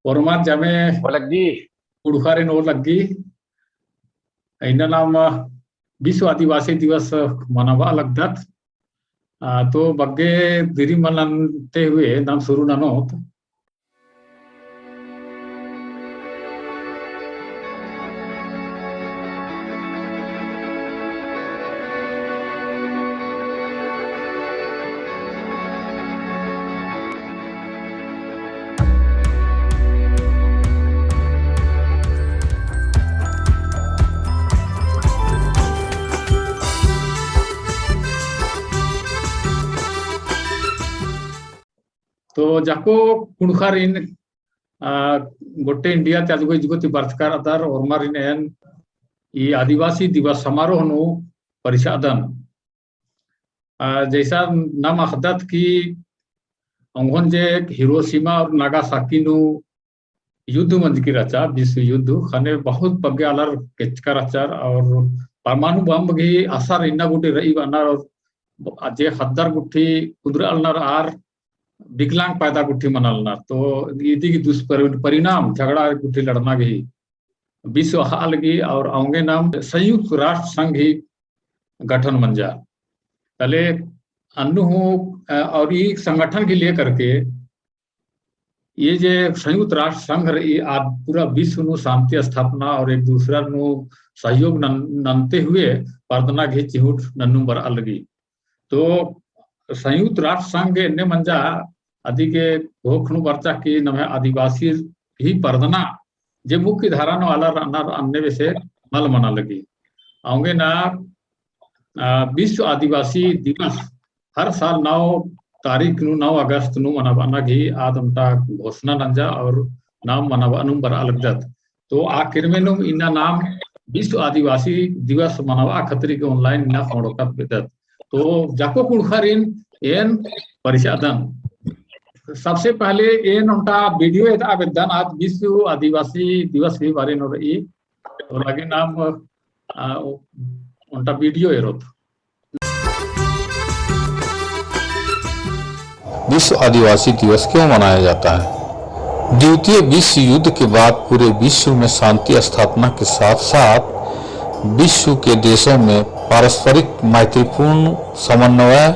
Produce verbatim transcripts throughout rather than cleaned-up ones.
ओर्मर जमे ओ लग्गी। कुँड़ुख़ारिन ओ लग्गी। इन्ना नाम विश्व आदिवासी दिवस मनाबआ लगदत। आ, तो बग्गे दिरी मल नन्ते हुए नाम शुरू ननोत। तो जाको कुँड़ुख़ारिन, आ, गोट्टे इंडिया ती अजगो इजगो ती बरचका रअदर, ओर्मारिन एन ई आदिवासी दिवस समारोह नू परिछादन। आ, जैसा नाम अख़दत कि ओंगोन जे हिरोशिमा और नागासाकी नू युद्ध मंजकी रहचा, विश्व युद्ध, ख़ने बहुत बग्गे आलर केचका रहचर और परमाणु बम गही असर इन्ना गूटी रई बअनर और जे ख़द्दर गुट्ठी कुन्दरालनर आर विकलांग पैदा गुट्ठी मनालनर। तो इदी गही दुष्परि-, परिणाम झगड़ा गुट्ठी लड़ना गही विश्व अख़आ लगी और औंगे नाम संयुक्त राष्ट्र संघ ही गठन मंजा। तले अन्नु हूँ, अ, और ई संगठन के लेकर के ये जे संयुक्त राष्ट्र संघ रई, आ पूरा विश्व नू शांति स्थापना और एक दूसरा नू सहयोग नन-, नन्ते हुए परदना गही चिहुट नन्नुम बरआ लगी। तो संयुक्त राष्ट्र संघ एन्ने मंजा अदी गे घोख नू बरचा कि नम्है आदिवासी ही परदना जे मुख्य धारा नू आलर रअनर अन्ने बेसे मल मना लगी। औंगे ना, आ, विश्व आदिवासी दिवस हर साल नौ तारीख नू, नौ अगस्त नू मनाबअना गही आद ओन्टा घोषणा नंजा और नाम मनाबअनुम बरआ लगदत। तो आ किरमेनुम इन्ना नाम विश्व आदिवासी दिवस मनाबआ खतरी के online इन्ना ख़ोंड़ोकत बेद्दत। तो जाको कुँड़ुख़ारिन एन परिछादन। सबसे पहले एन ओन्टा video एदआ बेद्दन, आज विश्व आदिवासी दिवस ही बारे नू रई। तो लगे नाम, आ, ओन्टा video एरोत। विश्व आदिवासी दिवस क्यों मनाया जाता है? द्वितीय विश्व युद्ध के बाद पूरे विश्व में शांति स्थापना के साथ-साथ विश्व के देशों में पारस्परिक मैत्रीपूर्ण समन्वय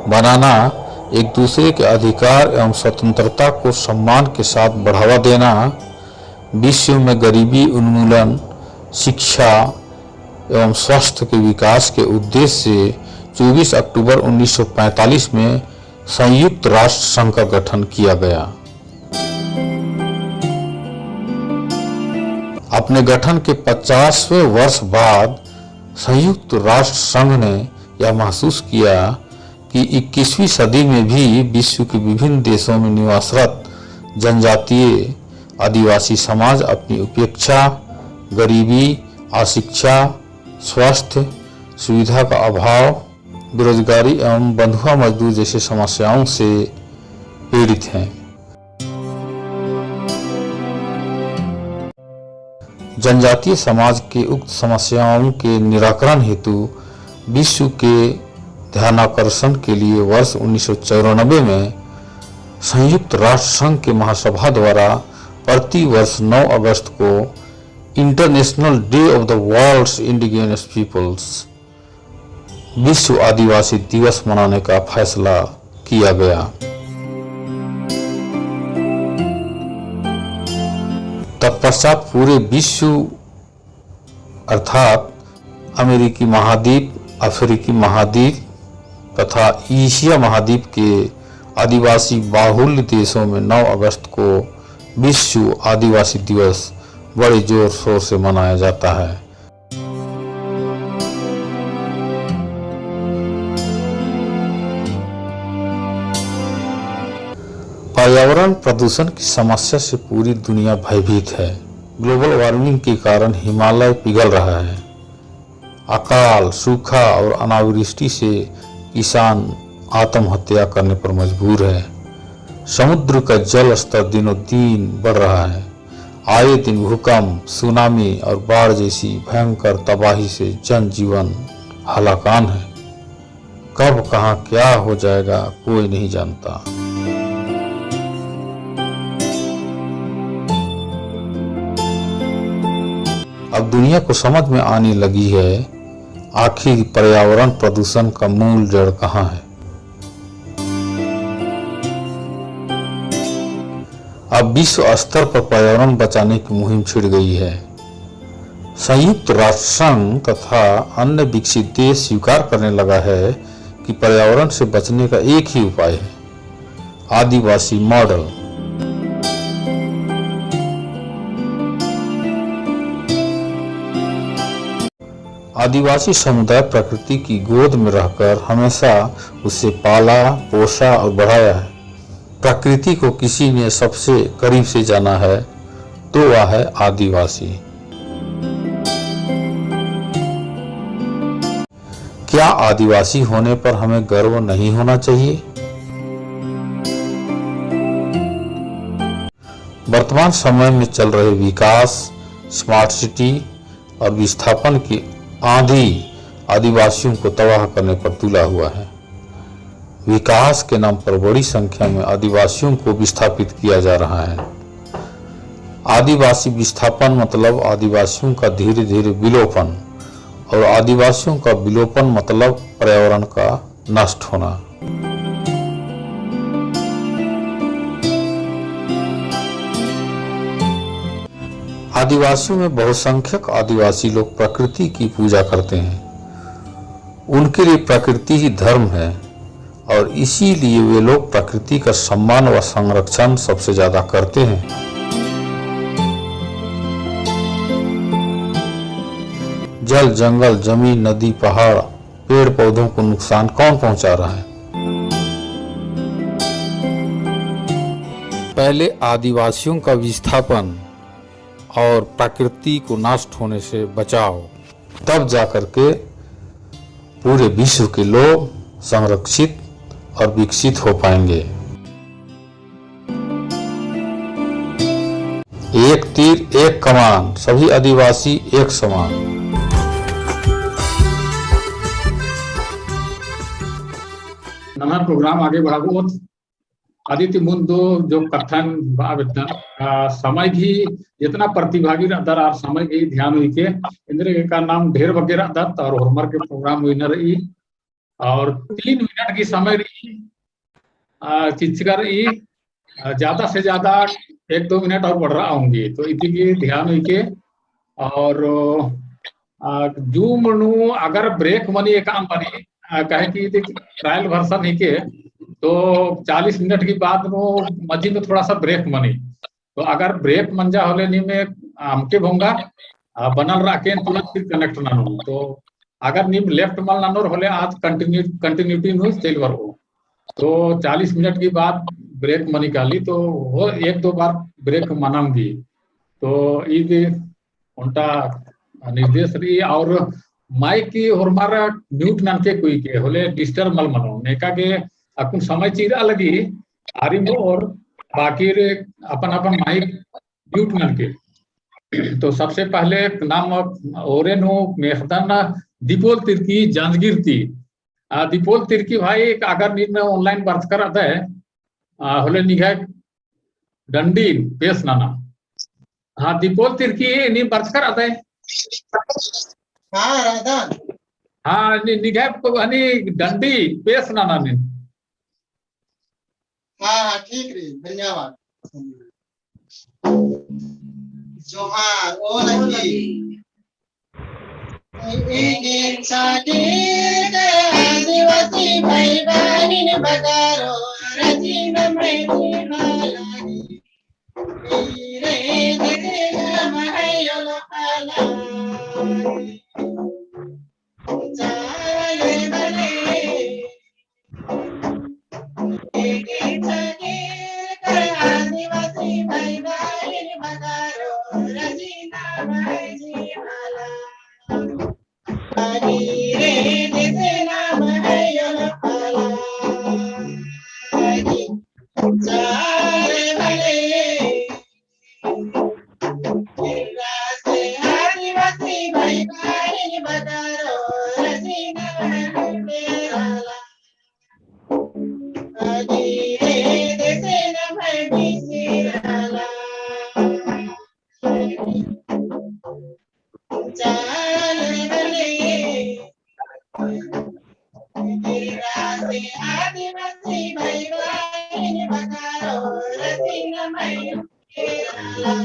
बनाना, एक दूसरे के अधिकार एवं स्वतंत्रता को सम्मान के साथ बढ़ावा देना, विश्व में गरीबी उन्मूलन, शिक्षा एवं स्वास्थ्य के विकास के उद्देश्य से चौबीस अक्टूबर उन्नीस सौ पैंतालीस में संयुक्त राष्ट्र संघ का गठन किया गया। अपने गठन के पचासवें वर्ष बाद संयुक्त राष्ट्र संघ ने यह महसूस किया कि इक्कीसवीं सदी में भी विश्व के विभिन्न देशों में निवासरत जनजातीय आदिवासी समाज अपनी उपेक्षा, गरीबी, अशिक्षा, स्वास्थ्य सुविधा का अभाव, बेरोजगारी एवं बंधुआ मजदूर जैसे समस्याओं से पीड़ित हैं। जनजातीय समाज के उक्त समस्याओं के निराकरण हेतु विश्व के ध्यानाकर्षण के लिए वर्ष उन्नीस सौ चौरानबे में संयुक्त राष्ट्र संघ के महासभा द्वारा प्रति वर्ष नौ अगस्त को International Day of the World's Indigenous Peoples, विश्व आदिवासी दिवस मनाने का फैसला किया गया। तत्पश्चात पूरे विश्व अर्थात अमेरिकी महाद्वीप, अफ्रीकी महाद्वीप तथा एशिया महाद्वीप के आदिवासी बाहुल्य देशों में नौ अगस्त को विश्व आदिवासी दिवस बड़े जोर शोर से मनाया जाता है। पर्यावरण प्रदूषण की समस्या से पूरी दुनिया भयभीत है। Global warming के कारण हिमालय पिघल रहा है। अकाल, सूखा और अनावृष्टि से किसान आत्महत्या करने पर मजबूर है। समुद्र का जल स्तर दिनों दिन बढ़ रहा है। आए दिन भूकंप, सुनामी और बाढ़ जैसी भयंकर तबाही से जनजीवन हलाकान है। कब कहाँ क्या हो जाएगा, कोई नहीं जानता। अब दुनिया को समझ में आने लगी है, आखिर पर्यावरण प्रदूषण का मूल जड़ कहाँ है। अब विश्व स्तर पर पर्यावरण बचाने की मुहिम छिड़ गई है। संयुक्त राष्ट्र संघ तथा अन्य विकसित देश स्वीकार करने लगा है कि पर्यावरण से बचने का एक ही उपाय है, आदिवासी मॉडल। आदिवासी समुदाय प्रकृति की गोद में रहकर हमेशा उसे पाला, पोसा और बढ़ाया है। प्रकृति को किसी ने सबसे करीब से जाना है, तो वह है आदिवासी। क्या आदिवासी होने पर हमें गर्व नहीं होना चाहिए? वर्तमान समय में चल रहे विकास, स्मार्ट सिटी और विस्थापन की आंधी आदिवासियों को तबाह करने पर तुला हुआ है। विकास के नाम पर बड़ी संख्या में आदिवासियों को विस्थापित किया जा रहा है। आदिवासी विस्थापन मतलब आदिवासियों का धीरे-धीरे विलोपन और आदिवासियों का विलोपन मतलब पर्यावरण का नष्ट होना। आदिवासियों में बहुसंख्यक आदिवासी लोग प्रकृति की पूजा करते हैं। उनके लिए प्रकृति ही धर्म है और इसीलिए वे लोग प्रकृति का सम्मान व संरक्षण सबसे ज्यादा करते हैं। जल, जंगल, जमीन, नदी, पहाड़, पेड़ पौधों को नुकसान कौन पहुंचा रहा है? पहले आदिवासियों का विस्थापन और प्रकृति को नष्ट होने से बचाओ, तब जाकर के पूरे विश्व के लोग संरक्षित और विकसित हो पाएंगे। एक तीर एक कमान, सभी आदिवासी एक समान। नम्है program आगे बढ़ाबओत। अदिति मुन्द जो कत्थन बआ बेद्दन, आ, समय गही जितना प्रतिभागी रअदर आर समय गही ध्यान उइके, एन्देरगे का नाम ढेर बग्गे रअदत और होरमर गे program उइना रई। और तीन मिनट गही समय रई, आ, चिच्चका रई, आ, ज्यादा से ज्यादा एक दो मिनट और बढ़रआ ओंगी। तो इदी गही ध्यान उइके और, आ, Zoom नू अगर break मनी एकअम बनी, आ, काहे कि इदी trial version हिके, तो चालीस मिनट गही बाद नू मझी में थोड़ा सा break मनी। तो अगर break मंजा होले नीम अमके भोंगा, आ, बनल रअके तुरंत फिर connect ननोर। तो अगर नीम left मल ननोर होले आद continue, continuity नू चइल बरओ। तो चालीस मिनट गही बाद break मनी काली, तो हो एक दो बार break मना ओंगी। तो इद ओन्टा निर्देश रई और mic होरमर mute ननके कुइके होले disturb मल मनो। नेका गे अक्कुन समय चिरआ लगी आरिम और बाकी रे अपन अपन mic mute ननके। तो सबसे पहले नाम ओरे नू मेख़दन दीपोल तिर्की जांजगीर ती। आ, दीपोल तिर्की भाई, अगर नीन online बरचका रअदय, आ, होले निंग्है डंडी पेस नना। हाँ, दीपोल तिर्की, नीन बरचका रअदय? हाँ, रअदन। हाँ, नि-, निंग्है हनी डंडी पेस नना नीन। हाँ, हाँ, ठीक रई, धन्यवाद। जोहार, ओ लगी। एंगे छाती के आदिवासी भाई बहिन बगारो, रजी नम्है जीवालागी। ईरे देते नम्है योलकालागी। चाले बले। चाले बले। गिरा से आदिवासी भाई बहिन बगारो रचना मय केरला।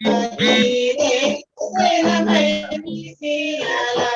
गिरे से नमय मिसिरला।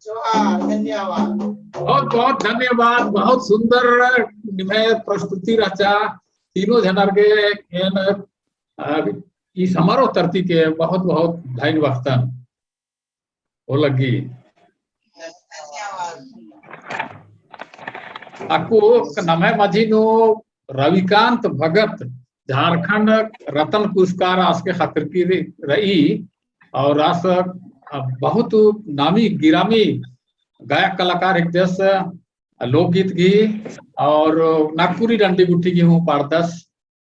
जोहार, धन्यवाद। बहुत बहुत धन्यवाद, बहुत सुंदर निम्है प्रस्तुति रहचा। तीनों झनर गे एन, अ, ई समारोह तरती के बहुत बहुत धन्यवाद। ओ लग्गी। अक्कु नम्है मझी नू रविकांत भगत झारखंड रत्न पुरस्कार आस गे ख़क्खरकी रई और आस बहुत नामी गिरामी गायक कलाकार हिकदस, लोकगीत गही और नागपुरी डंडी गुट्ठी गही हूँ पाड़दस।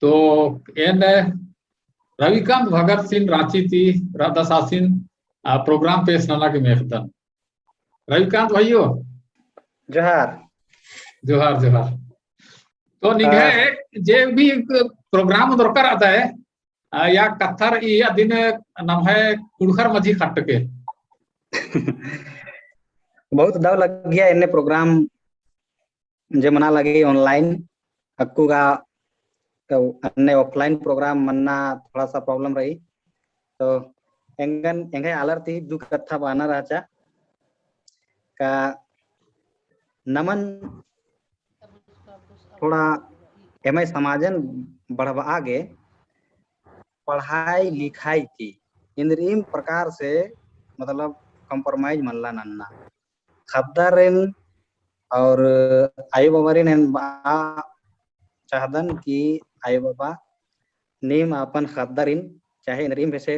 तो एन रविकांत भगत सिन रांची ती रअदस आसिन, आ, program पेश नना गे मेख़दन। रविकांत भाइयो। जोहार। जोहार, जोहार। तो निंग्है, आ, जे भी program दरकार रअदय, आ, या कत्था रई अदिन नम्है कुँड़ुख़र मझी खट्टके। बहुत दव लग्गिया एन्ने program जे मना लगी online, अक्कु गा, तो अन्ने offline program मन्ना थोड़ा सा problem रई। तो एंगन, एंग्है आलर ती दू कत्था बअना रहचा। का नमन थोड़ा एम्है समाजन बढ़बआ गे पढ़ाई लिखाई ती इन्द्रिम प्रकार से मतलब compromise मल्ला नन्ना। ख़द्दारिन और आयो बाबारिन एन बआ चाहदन कि आयो बाबा नीम अपन ख़द्दारिन चाहे इन्द्रिम बेसे,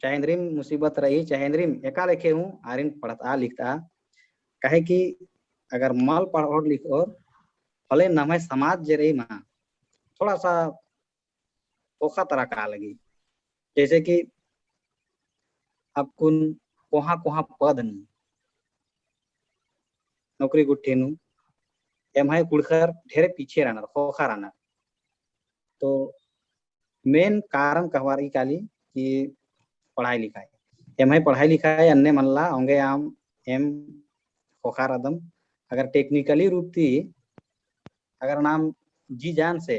चाहे इन्द्रिम मुसीबत रई, चाहे इन्द्रिम एका लेखे हूँ आरिन पढ़तआ लिखतआ। काहे कि अगर मल पढ़ओर लिखओर होले नम्है समाज जे रई मा थोड़ा सा ख़ोख़ा तरा का लगी। जैसे कि अक्कुन कोहाँ कोहाँ पद नू नौकरी गुट्ठी नू एम्है कुँड़ुख़र ढेरे पीछे रअनर, ख़ोख़ा रअनर। तो main कारण कहवार ई काली कि पढ़ाई लिखाई। एम्है पढ़ाई लिखाई अन्ने मल्ला, औंगे आम एम ख़ोख़ा रअदम। अगर technically रूप ती अगर नाम जी जान से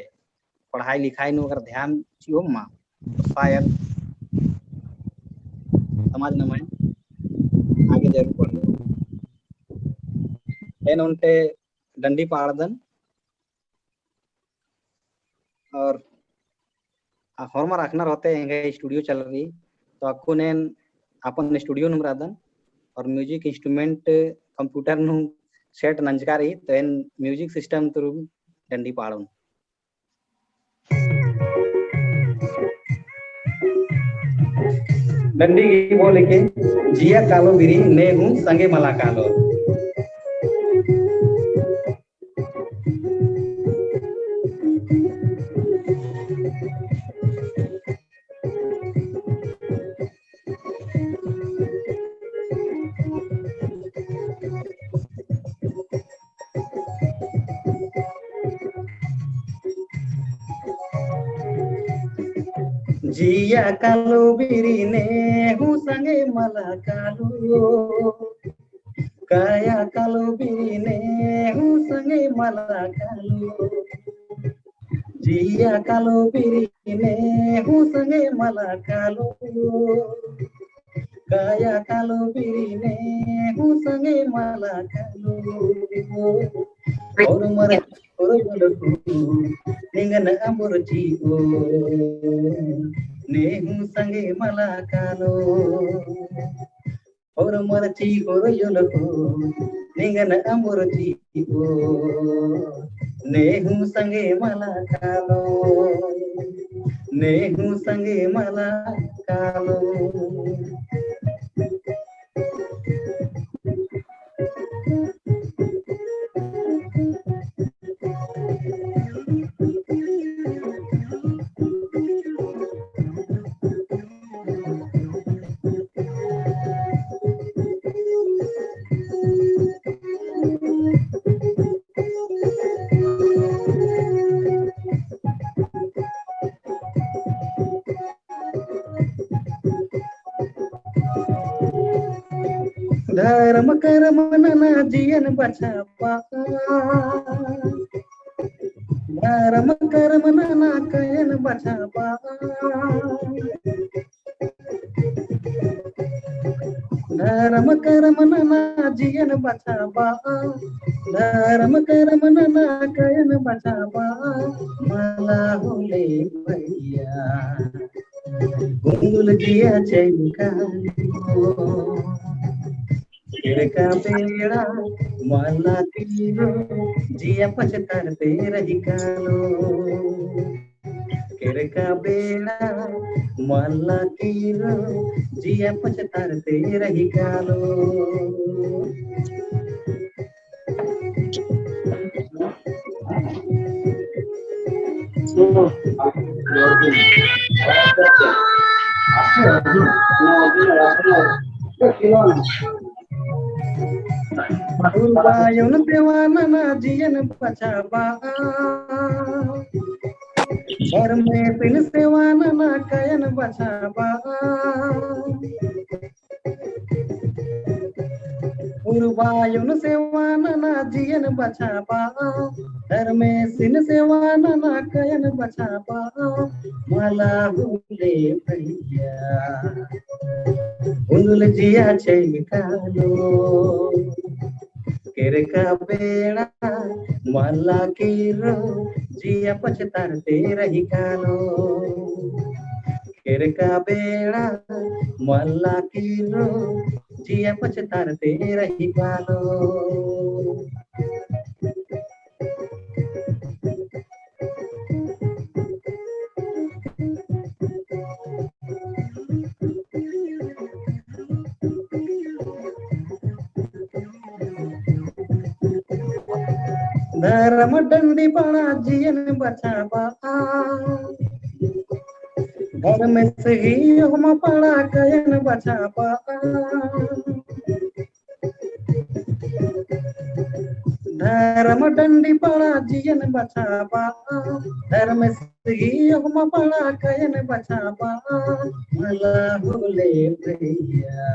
पढ़ाई लिखाई नू अगर ध्यान चिओम मा, तो शायद समाज नमय आगे जरूर बढ़ो। एन ओन्टे डंडी पाड़दन और आ होरमर अख़नर होते एंग्है studio चल रई, तो अक्कुन एन अपन studio नुम रअदन और music instrument computer नू set नंजका रई, तो एन music system तुरुम डंडी पाड़ोन। डंडी गही बोल हिके, जिया कालो बिरी ने हूँ संगे मला कालो। जिया कालो बिरी ने हूँ संगे मला कालो। काया कालो बिरी ने हूँ संगे मला कालो। जिया कालो बिरी ने हूँ संगे मला कालो। काया कालो बिरी ने हूँ संगे मला कालो। और मर और बोलो निंगन अम्बुर चिओ ने हूँ संगे मला कालो। होरमर चिओ रे योलको, निंगन अम्बुर चिओ, ने हूँ संगे मला कालो, ने हूँ संगे मला कालो। धरम करम नना जियन बछाबआ। धरम करम नना कयन बछाबआ। धरम करम नना जियन बछाबआ। धरम करम नना कयन बछाबआ। मला होले भैया। उंगुल जिया चैन कालो। केरका बेड़ा मला किरो, जिया पछतारते रही कालो। केरका बेड़ा मला किरो, जिया पछतारते रही कालो। उर्बायुन सेवा नना जियन बछाबआ। धर्मेसिन सेवा नना कयन बछाबआ। उर्बायुन सेवा नना जियन बछाबआ, धर्मेसिन सेवा नना कयन बछाबआ, मला होले भैया, उंगुल जिया चैन कालो। केरका बेड़ा मला किरो, जिया पछतारते रही कालो। केरका बेड़ा मला किरो, जिया पछतारते रही कालो। धर्म डंडी पाड़ा जियन बछाबआ। धर्मेस ही ओहमा पाड़ा कयन बछाबआ। धर्म डंडी पाड़ा जियन बछाबआ। धर्मेस ही ओहमा पाड़ा कयन बछाबआ। मला होले भैया,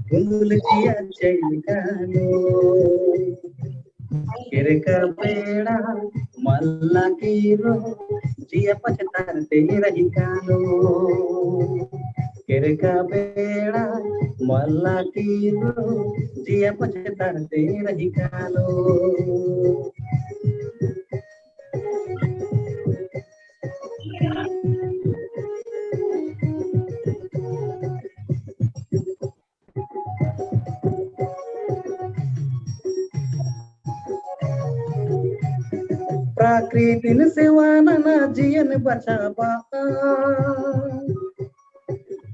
गुंगुल जिया चैल कालो। केरका बेड़ा मल्ला किर्रो, जिया पछतारते रही कालो। केरका बेड़ा मल्ला किर्रो, जिया पछतारते रही कालो। प्रकृतिन सेवा नना जियन बचाबआ।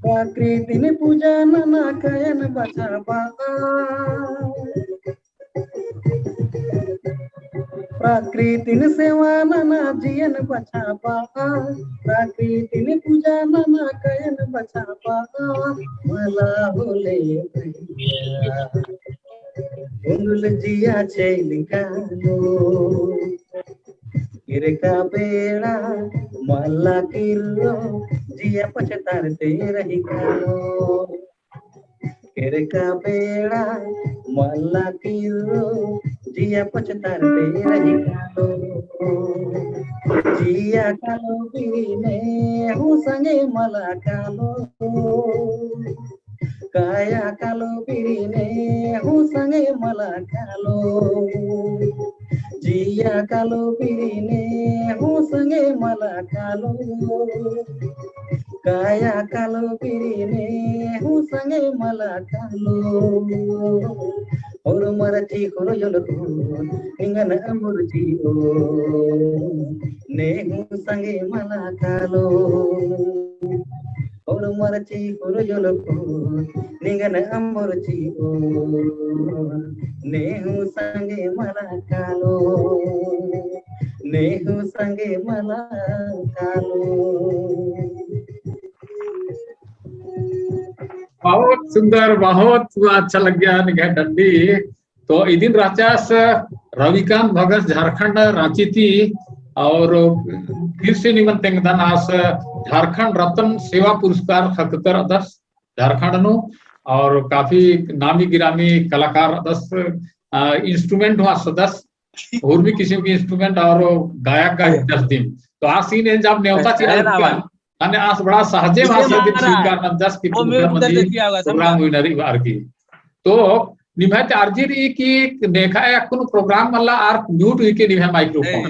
प्रकृतिन पूजा नना कायन बचाबआ। प्रकृतिन सेवा नना जियन बचाबआ, प्रकृतिन पूजा नना कायन बचाबआ, मला होले भैया। गुंगुल जिया चैल कालो, केरका बेड़ा मल्ला किर्रो, जिया पछतारते रही कालो। केरका बेड़ा मल्ला किर्रो, जिया पछतारते रही कालो। जिया कालो बिरिने हूँ संगे मला कालो। काया कालो बिरिने हूँ संगे मला कालो। जिया कालो बिरिने हूँ संगे मला कालो। काया कालो बिरिने हूँ संगे मला कालो। होरमर चिखुर जोलको निंगन अम्बुर चिओ, ने हूँ संगे मला कालो। होरमर चिखुर जोलको निंगन अम्बुर चिओ, ने हूँ संगे मला कालो। ने हूँ संगे मला कालो। बहुत सुंदर, बहुत अच्छा लग गया निंग्है डंडी। तो इदिन रहचस रविकांत भगत झारखंड रांची ती, और फिर से निमन तेंगदन आस झारखंड रत्न सेवा पुरस्कार ख़क्खरदस झारखंड नू, और काफी नामी गिरामी कलाकार रअदस, अ, instrument हूँ असदस, उर्मी किसिम की instrument और गायक गायक दस दिन। तो आसिन एन जब नेवता चिआ लगदन, अन्ने आस बड़ा सहजे भाषा दिन स्वीकार नंदस कि program हुई नरी बार की। तो निम्है ती अर्जी रई कि नेखा अक्कुन program मला आर mute हुई के निम्है microphone।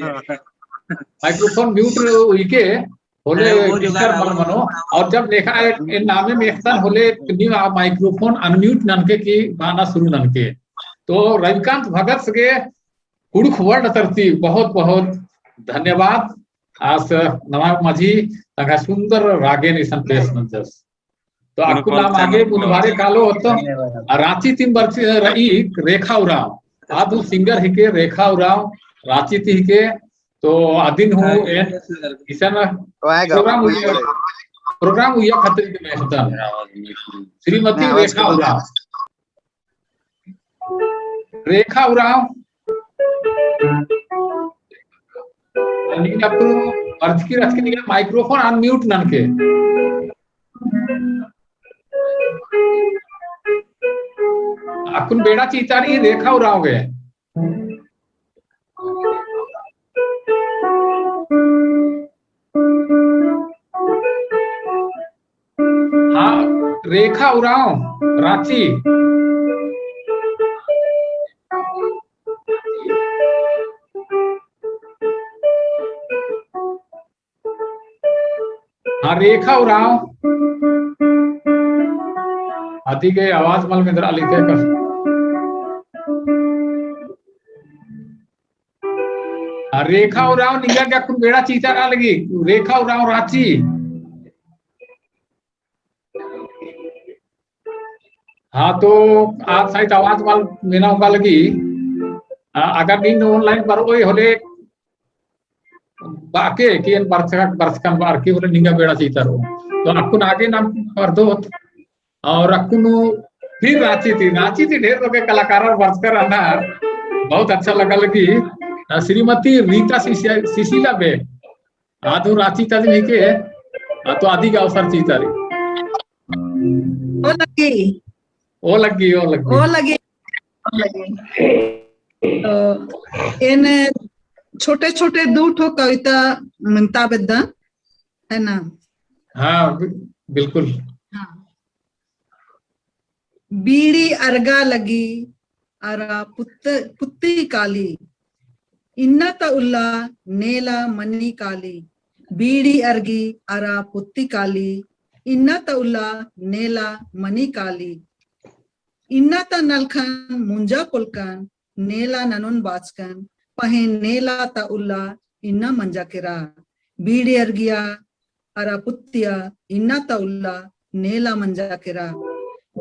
Microphone mute हुई के होले disturb मल मनो। और जब नेखा एन नामे मेख़दन होले नीम आ microphone unmute ननके कि बअना शुरू ननके। तो रविकांत भगत गे कुँड़ुख़ World तरती बहुत बहुत धन्यवाद। आस नवा मझी तंग्है सुंदर रागेन इसन पेश नंजस। तो अक्कुन नाम आगे मुन्ध बारे कालो होतो। आ रांची तिम बरची रई रेखा उराँव। आद हूँ singer हिके रेखा उराँव, रांची ती हिके। तो अदिन हूँ एन इसन program उइया, program उइया खतरी के मेख़दन। श्रीमती रेखा उराँव। रेखा उराँव। नीन अक्कुन अर्चकी रचकी निंग्है microphone unmute ननके। अक्कुन बेड़ा चितारी रेखा उराँव गे। हाँ, रेखा उराँव, राँची। हाँ, रेखा उराँव। अदिगे आवाज मल मेंदरा लिखे कर। हाँ, रेखा उराँव निंगा गे अक्कुन बेड़ा चितारा लगी। रेखा उराँव राँची। हाँ, तो आद साइत आवाज मल मेना ओंगा लगी। आ, अगर नीन online बरओय होले बाके कि एन बरचका, बरचकन बअर की होले निंगा बेड़ा चितारो। तो अक्कुन आगे नाम परदोत। और अक्कुन फिर राँची ती, राँची ती ढेर रोके कलाकार बरचकर रअनर। बहुत अच्छा लगा लगी। आ, श्रीमती रीता सिसी-, सिसिला बे। आद हूँ राँची ता दिम हिके, आ, तो अदिगे अवसर चितारी। ओ लगी। ओ लग्गी, ओ लग्गी। ओ लग्गी, ओ लग्गी। तो एन छोटे-छोटे दू ठो कविता मेन्ता बेद्दन, है ना? हाँ, बि-, बिल्कुल। हाँ। बीड़ी अरगा लगी अरा पुत्त-, पुत्ती काली, इन्ना ता उल्ला नेला मनी काली। बीड़ी अरगी अरा पुत्ती काली, इन्ना ता उल्ला नेला मनी काली। इन्ना ता नलखन मुंजा कोलकन, नेला ननोन बाचकन, पहें नेला ता उल्ला इन्ना मंजा केरा। बीड़ी अरगिया अरा पुत्तिया इन्ना ता उल्ला नेला मंजा केरा।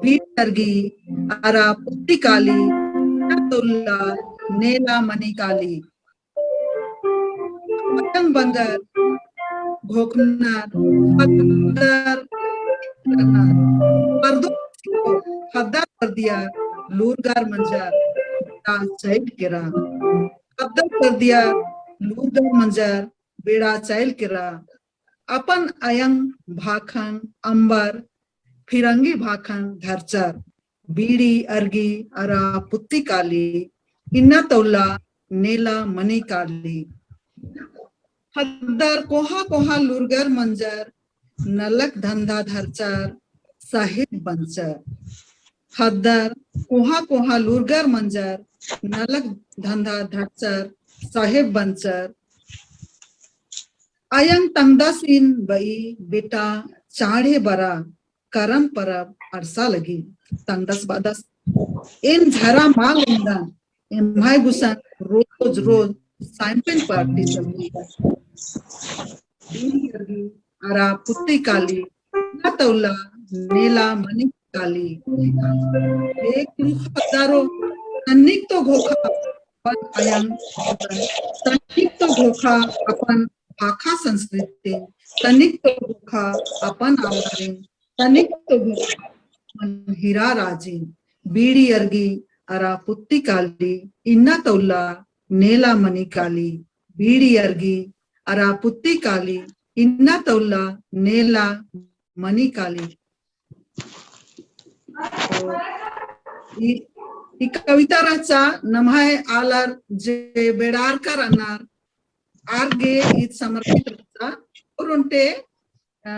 बीड़ी अरगी अरा पुत्ती काली इन्ना ता उल्ला नेला मनी काली। पतंग बंगर घोखनर, ख़द्दर, परदो ख़द्दर परदिया लूरगर मंजर बेड़ा चाइल केरा। ख़द्दर परदिया लूरगर मंजर बेड़ा चाइल केरा। अपन अयंग भाखन अम्बर फिरंगी भाखन धरचर। बीड़ी अरगी अरा पुत्ती काली, इन्ना ता उल्ला नेला मनी काली। ख़द्दर कोहा कोहा लूरगर मंजर, नलख धंधा धरचर, साहेब बंचर। ख़द्दर कोहा कोहा लूरगर मंजर, नलख धंधा धरचर, साहेब बंचर। अयंग तंगदसिन बई बेटा चाढ़े बरा, करम परब अरसा लगी। तंगदस बअदस, एन झरा मल ओंगदन, एम्है गुसन रोज रोज साइंपेन पार्टी चलती। बीड़ी अरगी अरा पुत्ती काली, इन्ना ता उल्ला नेला मनी काली। एक रुख हजारो तनिक तो घोखा अपन अयंग, तनिक तो घोखा अपन भाखा संस्कृति, तनिक तो घोखा अपन आलरिन, तनिक तो घोखा अपन हीरा राजिन। बीड़ी अरगी अरा पुत्ती काली, इन्ना ता उल्ला नेला मनी काली। बीड़ी अरगी अरा पुत्ती काली, इन्ना ता उल्ला नेला मनी काली। तो ई, ई कविता रहचा नम्है आलर जे बेड़ारकर रअनर आर गे ईद समर्पित रहचा। और ओन्टे, अ,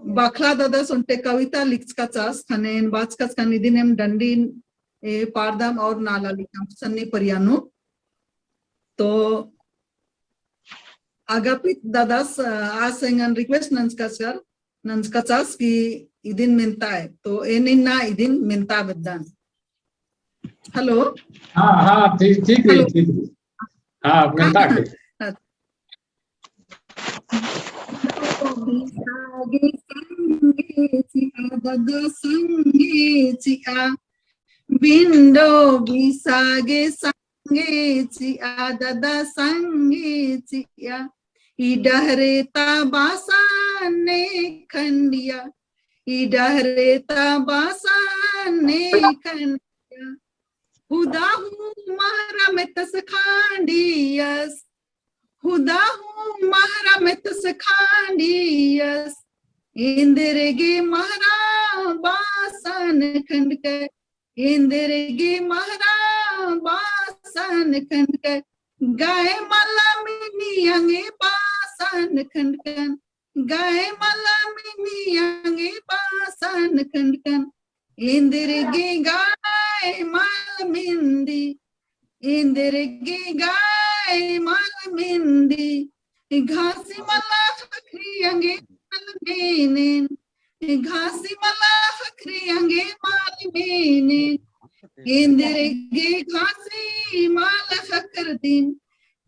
बखला ददस ओन्टे कविता लिखचका चास, ख़ने एन बाचकस ख़ने इदिन एम डंडी, ए, पारदम और नाला लिखम सन्नी परिया नू। तो अगापित ददस, अ, आस एंगन request नंजका चर, नंजका चास कि इदिन मेन्ताय, तो एन इन्ना इदिन मेन्ता बेद्दन। Hello? हाँ, हाँ, ठीक, ठीक रई, hello। ठीक रई। हाँ, मेन्ता हाँ, के। हाँ। बिसागे संगे चिआ, ददा संगे चिआ। बिंडो बिसागे संगे चिआ, ददा संगे चिआ। ई डहरे ता बासन ने खंडिया, ई डहरे ता बासन ने खंडिया। हुदा हूँ महरा मेतस खांडियस, हुदा हूँ महरा मेतस खांडियस। एन्देरगे महरा बासन खंडकय, एन्देरगे महरा बासन खंडकय। गाय मला मिनी अंगे बासन खंडकन, गाय मला मिनी अंगे बासन खंडकन। एन्देरगे गाय मल मिंदी, एन्देरगे गाय मल मिंदी। घासी मला ख़क्खरी अंगे मल मेनेन, घासी मला ख़क्खरी अंगे मल मेनेन। एन्देरगे घासी मल ख़क्खरदिन,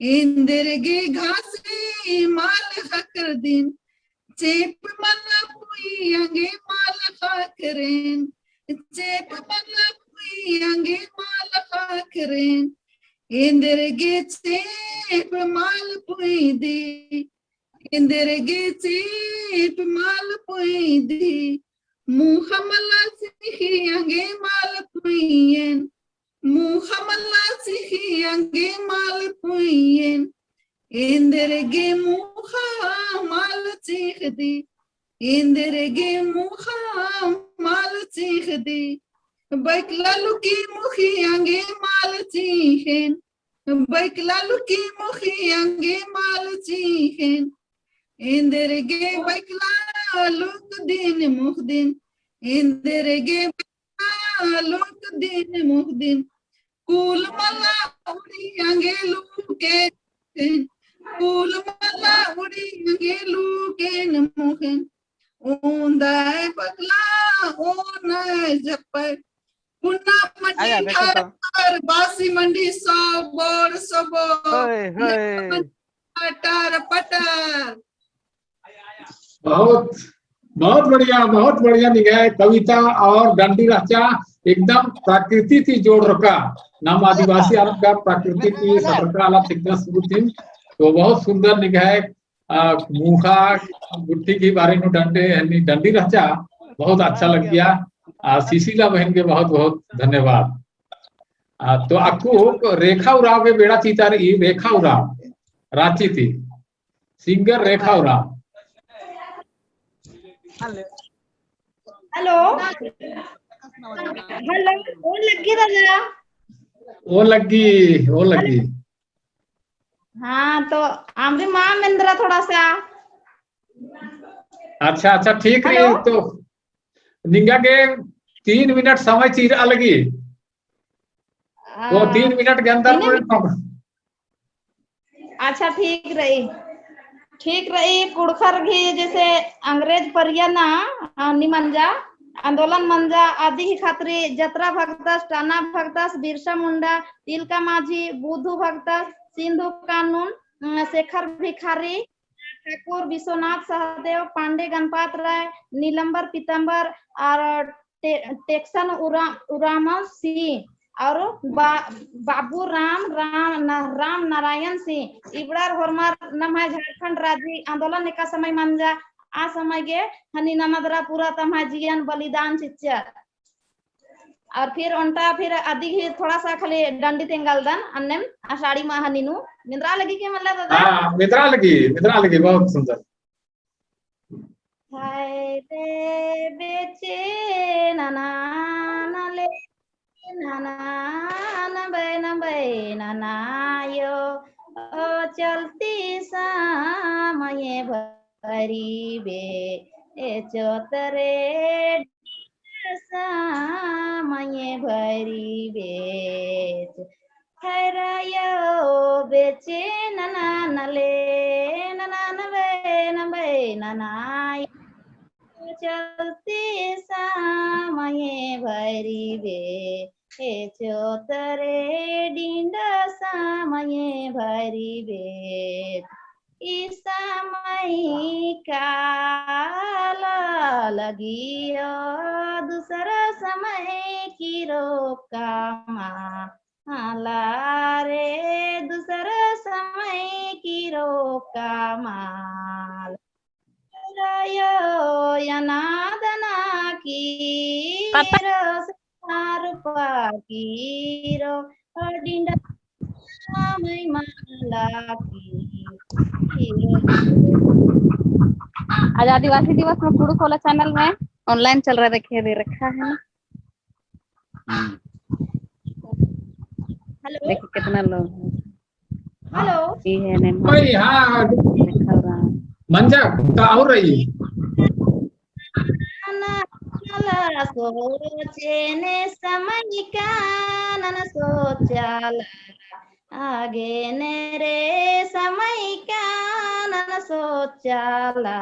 एन्देरगे घासी मल ख़क्खरदिन। चेंप मला पुई अंगे मल ख़क्खरेन, चेंप मला पुई अंगे मल ख़क्खरेन। एन्देरगे चेंप मल पुईदी, एन्देरगे चेंप मल पुईदी। मुखा मला चिखी अंगे मल पुईयेन, मुखा मला चिखी अंगे मल पुईयेन। एन्देरगे मुखा मल चिखदी, एन्देरगे मुखा मल चिखदी। बइकला लुकी मुखी अंगे माल चींख़ेन, बइकला लुकी मुखी अंगे माल चींख़ेन। एन्देर गे बइकला लुकदिन मुखदिन, एन्देर गे बइकला लुकदिन मुखदिन। कुल मला उड़ी अंगे लुकेन, कुल मला उड़ी अंगे लुकेन मुखेन। ओन्दाय बगला ओनाय जप्पय। पुन्ना आया, मंडी देखो तो। ठार ठार, बासी मंडी सबोर सबोर। होय, होय। पटर पटर। बहुत, बहुत बढ़िया, बहुत बढ़िया निंग्है कविता और डंडी रहचा एकदम प्रकृति ती जोड़ रखा। नम आदिवासी आलर का प्रकृति ती सतरका आलर चिकना शुरू थी। तो बहुत सुंदर निंग्है, आ, मुखा गुट्ठी के बारे में डंडे, यानी डंडी रहचा, बहुत अच्छा लग गया। आ, सुशीला बहन के बहुत बहुत धन्यवाद। आ, तो अक्कु रेखा उराँव के बेड़ा चितारई, रेखा उराँव, राँची ती। Singer रेखा उराँव। Hello। Hello। Hello, ओ लग्गी दादा। ओ लग्गी, ओ लग्गी। हाँ, तो आमरी मा मेंदरा थोड़ा सा। अच्छा, अच्छा, ठीक रई। Hello। तो निंगा गे तीन minute समय चिरआ लगी। तो आ, तीन minute के अंदर तीन कोई minute। अच्छा, ठीक रई, ठीक रई। कुँड़ुख़र गही जैसे अंग्रेज परिया ना, आ, नी मंजा, आंदोलन मंजा, अदी ही खातरी जतरा भगतस, टाना भगतस, बिरसा मुंडा, तिलका माझी, बुधु भगतस, सिंधु कानून, अ, शेखर भिखारी, ठाकुर विश्वनाथ सहदेव, पांडे गणपत राय, नीलम्बर पीतम्बर और टे-, टेक्सन उरा-, उराँव सिंह और बा-, बाबू राम, राम न-, राम नारायण सिंह, इबड़ार होरमर नम्है झारखंड राजी आंदोलन एका समय मंजा, आ समय गे हनी ननदरा पूरा तम्है जियन बलिदान चिच्चर। और फिर ओन्टा फिर अदी ही थोड़ा सा खाली डंडी तेंगालदन अन्नेम अषाढ़ी माह हनी नू। मेंदरा लगी के मल्ला दादा? हाँ, मेंदरा लगी, मेंदरा लगी, बहुत सुंदर। हाय रे बेचे नना नले नना नबे नबे नना यो, ओ चलती सामये भरी बे ए चोतरे सामये भरी बेच। खैरायो बेचे नना नले नना नबे नबे नना चलती सामये भरी बे ए चोतरे डिंडा सामये भरी बे। ई समय काला लगियो दूसरा समय की रोका माला रे, दूसरा समय की रोका माला। रयो यनादना की पता रो सारुपा की रो डिंडा माला की रो। आज आदिवासी दिवस में कुँड़ुख़ वाला channel में online चल रहा है, देखिए, दे रखा है ना। हम्म। Hello। देखिए कितना लोग हैं। Hello। ये है ने भाई, हाँ, हाँ। देखा रहा। मंजा, का और रही? नना नला सोचे ने समय का नना सोचाला। आगे ने रे समय का नना सोचाला।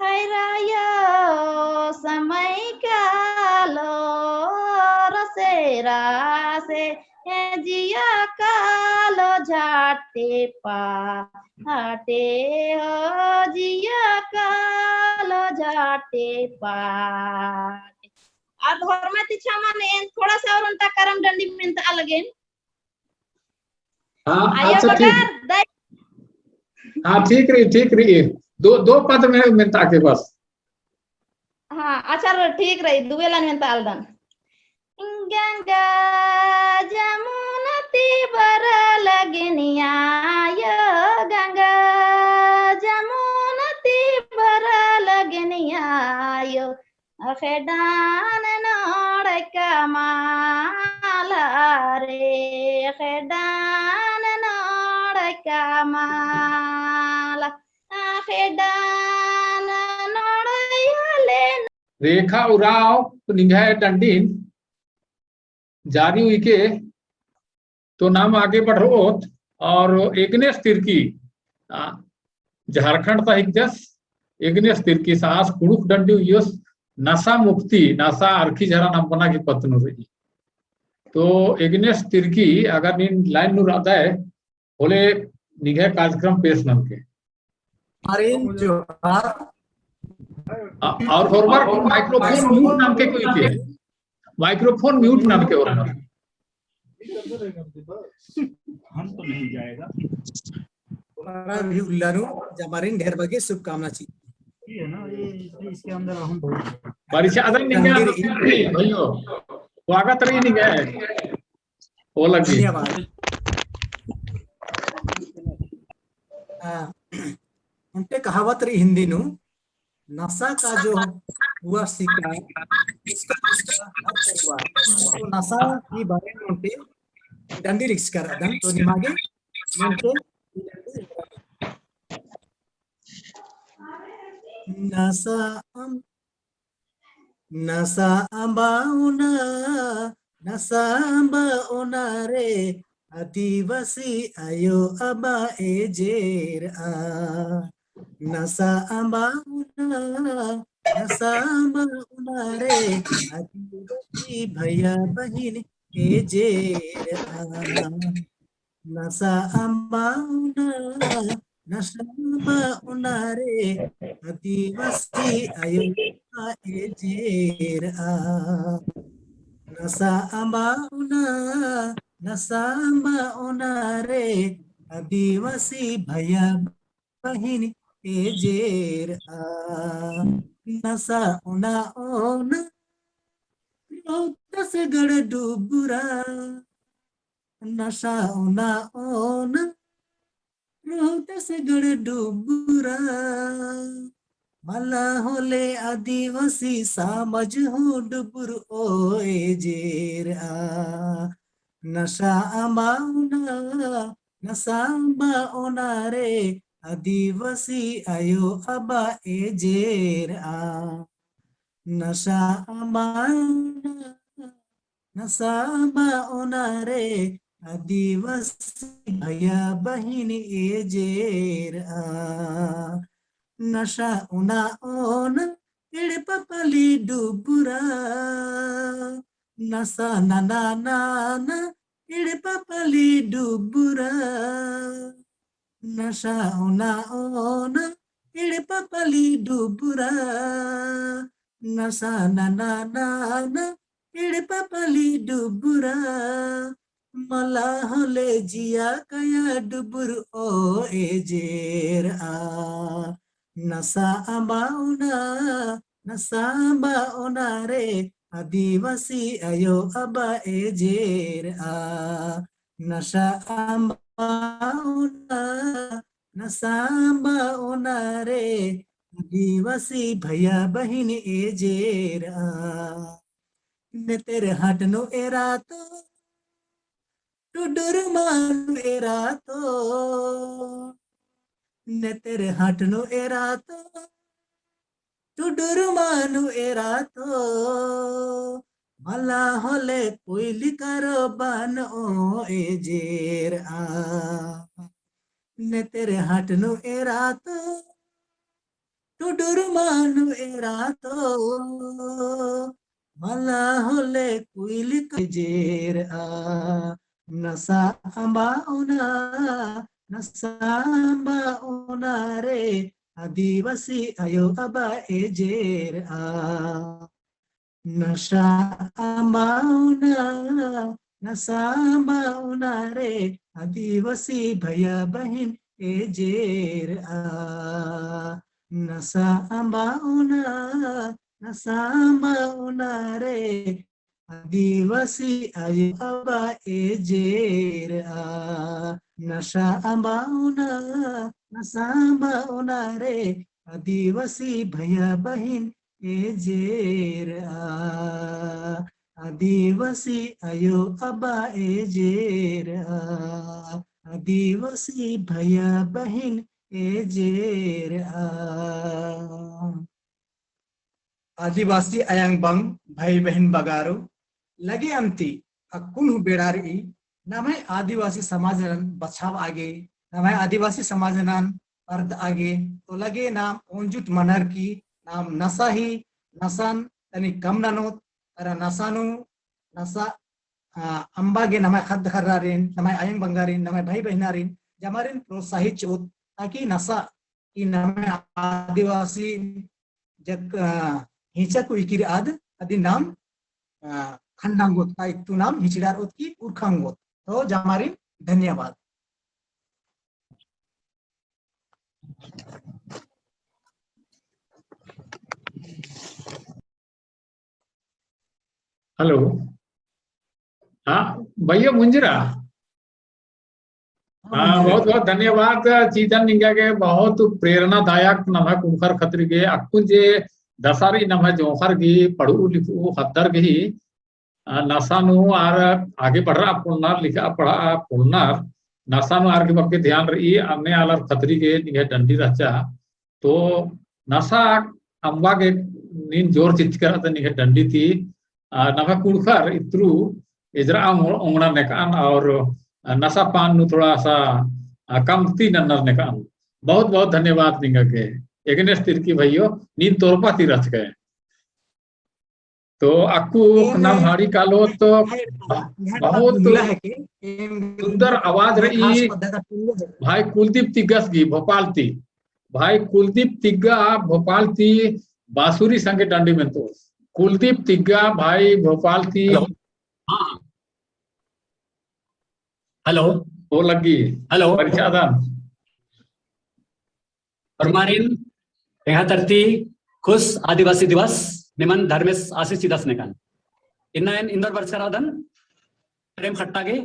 हैरायो समय कालो रसे रासे, ए जिया कालो झाटे पाटे हो, जिया कालो झाटे पाटे। और धर्मती छमन एन थोड़ा सा और ओन्टा करम डंडी मेंता लगेन। हाँ, आयो अच्छा, ठीक। बगर, दाई। हाँ, ठीक रही, ठीक रही। दो, दो पद में, मेंता के बस। हाँ, अच्छा, ठीक रही, दुए लाइन मेंता आलदन। गंगा जमुना ती बरआ लगेन आयो, गंगा जमुना ती बरआ लगेन आयो, अखेडान नोड़ कमाल रे, खेडान नोड़ कमाल, खेडान नोड़ याले। रेखा उराँव निंग्है डंडिन जारी उइके तो नाम आगे बढ़रओत। और एग्नेस तिर्की, आ, झारखंड ता हिकदस। एग्नेस तिर्कीस आस कुँड़ुख़ डंडी उइयोस, नशा मुक्ति, नशा अरखी झरा नाम बना की पत्त नू रई। तो एग्नेस तिर्की अगर नीन line नू रअदय, होले निंग्है कार्यक्रम पेश ननके। अरे जोहार। आ, और होरमर microphone mute ननके कोई के। Microphone mute ननके होरमर। हम तो नहीं जाएगा। बड़ा भी उल्ला नू जमारिन ढेर बग्गे शुभकामना ची। ये है ना, ये इसके अंदर हम बहुत बारिश आ जाए निंगे डंडी रई। भाइयों, स्वागत रई निंगे। ओ लगी। धन्यवाद। हाँ, उनके कहावत रई हिंदी नू, नशा का जो हुआ शिकार, उसका उसका हर परिवार। तो नशा की बारे में उनके डंडी लिखकर दन, तो निमागे उनके नशा अम नशा अम्बा ओना, नशा अम्बा ओना रे, आदिवासी आयो अबा एजेर आ। नशा अम्बा ओना, नशा अम्बा ओना रे, आदिवासी भैया बहिन एजेर आ। नशा अम्बा ओना, नशा अम्बा ओना रे, आदिवासी आयो आ एजेर आ। नशा अम्बा ओना, नशा अम्बा ओना रे, आदिवासी भैया बहिन एजेर आ। नशा ओना ओना, रोहतासगढ़ डुबरा। नशा ओना ओना, रोहतासगढ़ डुबरा। मला होले आदिवासी समाज हूँ डुबुर ओ एजेर आ। नशा अम्बा ओना, नशा अम्बा ओना रे, आदिवासी आयो अबा एजेर आ। नशा अम्बा ओना, नशा अम्बा ओना रे, आदिवासी भैया बहिन एजेर आ। नशा ओना ओना, एड़पा पल्ली डुबरा। नशा नना नना, एड़पा पल्ली डुबरा। नशा ओना ओना, एड़पा पल्ली डुबरा। नशा नना नना, एड़पा पल्ली डुबरा। मला होले जिया काया डुबुर ओ एजेर आ। नशा अम्बा ओना, नशा अम्बा ओना रे, आदिवासी आयो अबा एजेर आ। नशा अम्बा ओना, नशा अम्बा ओना रे, आदिवासी भैया बहिन एजेर आ। नेतेर हाट नू एरा तो, टुडुर मानु एरा तो। नेतेर हाट नू एरा तो, टुडुर मानु एरा तो। मला होले कोइली करो बन ओ एजेर आ। नेतेर हाट नू एरा तो, टुडुर मानु एरा तो। मला होले कोइली करो बन ओ एजेर आ। नशा अम्बा ओना, नशा अम्बा ओना रे, आदिवासी आयो अबा एजेर आ। नशा अम्बा ओना, नशा अम्बा ओना रे, आदिवासी भैया बहिन एजेर आ। नशा अम्बा ओना, नशा अम्बा ओना रे, आदिवासी आयो अबा एजेर आ। नशा अम्बा ओना, नशा अम्बा ओना रे, आदिवासी भैया बहिन एजेर आ। आदिवासी अयो अबा एजेरआ, आदिवासी भैया बहिन एजेरआ। आदिवासी अयंग बंग भाई बहिन बगारो, लगे अन्ती अक्कुन हूँ बेड़ा रई, नम्है आदिवासी समाजनन बछाबआ गे, नम्है आदिवासी समाजनन परदआ गे, तो लगे नाम ओंजुट मनर की नाम नसा ही, नसन तनी कम ननोत, अरा नसा नू, नसा, आ, अम्बा गे नम्है ख़द्द ख़र्रारिन, नम्है अयंग बंगारिन, नम्है भाई बहिनारिन, जमारिन प्रोत्साहित चिओत, ताकि नसा ई नम्है आदिवासी जक, अ, हिंचक उइकिर आद अदिन नाम, अ, खंडांगोत का इत्तु नाम हिचड़ार ओत की उरखांगोत। तो जमारिन धन्यवाद। Hello। हाँ, भैया मुंजरा। हाँ, हाँ, मुंजरा। बहुत, बहुत धन्यवाद। चीतन निंगा गे बहुत प्रेरणादायक नम्है कुँड़ुख़र खतरी गे, अक्कुन जे दसारी नम्है जोंख़र गे, पढ़ू लिखू ख़द्दर गे ही, अ, नसा नू आर आगे बढ़रआ पोल्लनर, लिखा पढ़ा पोल्लनर, नसा नू आर गे बग्गे ध्यान रई, अन्ने आलर खतरी गे निंग्है डंडी रहचा। तो नसा अम्बा गे नीन जोर चिच्चकर अदन निंग्है डंडी ती, आ, नम्है कुँड़ुख़र इत्रु एजरा ओंग-, ओंगना नेकअन और नसा पान नू थोड़ा सा, आ, कमती नन्नर नेकअन। बहुत बहुत धन्यवाद निंगा गे। एग्नेस तिर्की भइयो, नीन तोरपा ती रहचकय। तो अक्कु एम नाम है, हाड़ी कालो तो है, है, बहुत जुमला है कि एम सुंदर आवाज एम रई। खास पद्दा का टुल्लू है। भाई कुलदीप तिग्गस गी भोपाल ती, भाई कुलदीप तिग्गा भोपाल ती बांसुरी संगे डंडी मेंतोस। कुलदीप तिग्गा भाई भोपाल ती। Hello। हाँ, हाँ। Hello। हो लग्गी। Hello। परीक्षा दान। होरमारिन एंग्है तरती खुस आदिवासी दिवस निमन धर्मेस आशीष चिदस नेकन। इन्ना एन इंदौर बरचकर रअदन, प्रेम खट्टा गे,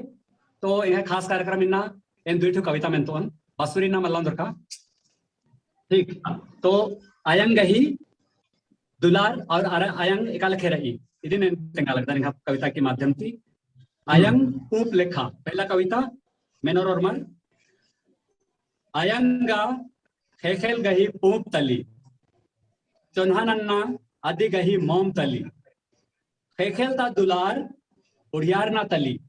तो एंग्है खास कार्यक्रम इन्ना एन दुई ठो कविता मेंतोन, बांसुरी ना मल्ला ओन्दरका। ठीक, तो अयंग गही दुलार और अरा-, अयंग एका लेखे रई, इदिन एन तेंगा लगदन एंग्है कविता के माध्यम ती। अयंग पूंप लेखा, पहला कविता, मेनोर होरमर। अयंग गा ख़ेख़ेल गही पूंप तली, चोन्हा नन्ना अदी गही मोम तली। ख़ेख़ेल ता दुलार उड़ियारना तली,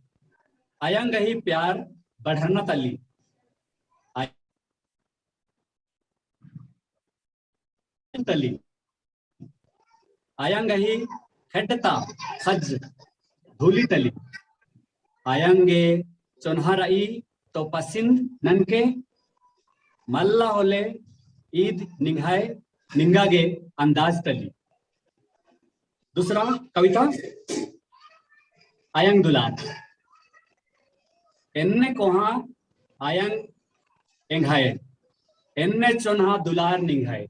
अयंग गही प्यार बढ़रना तली। तली। अयंग गही ख़ेड्ड ता ख़ज्ज धूली तली। अयंग गे चोन्हा रई तो पसिंद ननके, मल्ला होले ईद निंग्है निंगा गे अंदाज तली। दूसरा कविता, अयंग दुलार। एन्ने कोहाँ अयंग एंग्है, एन्ने चोन्हा दुलार निंग्है।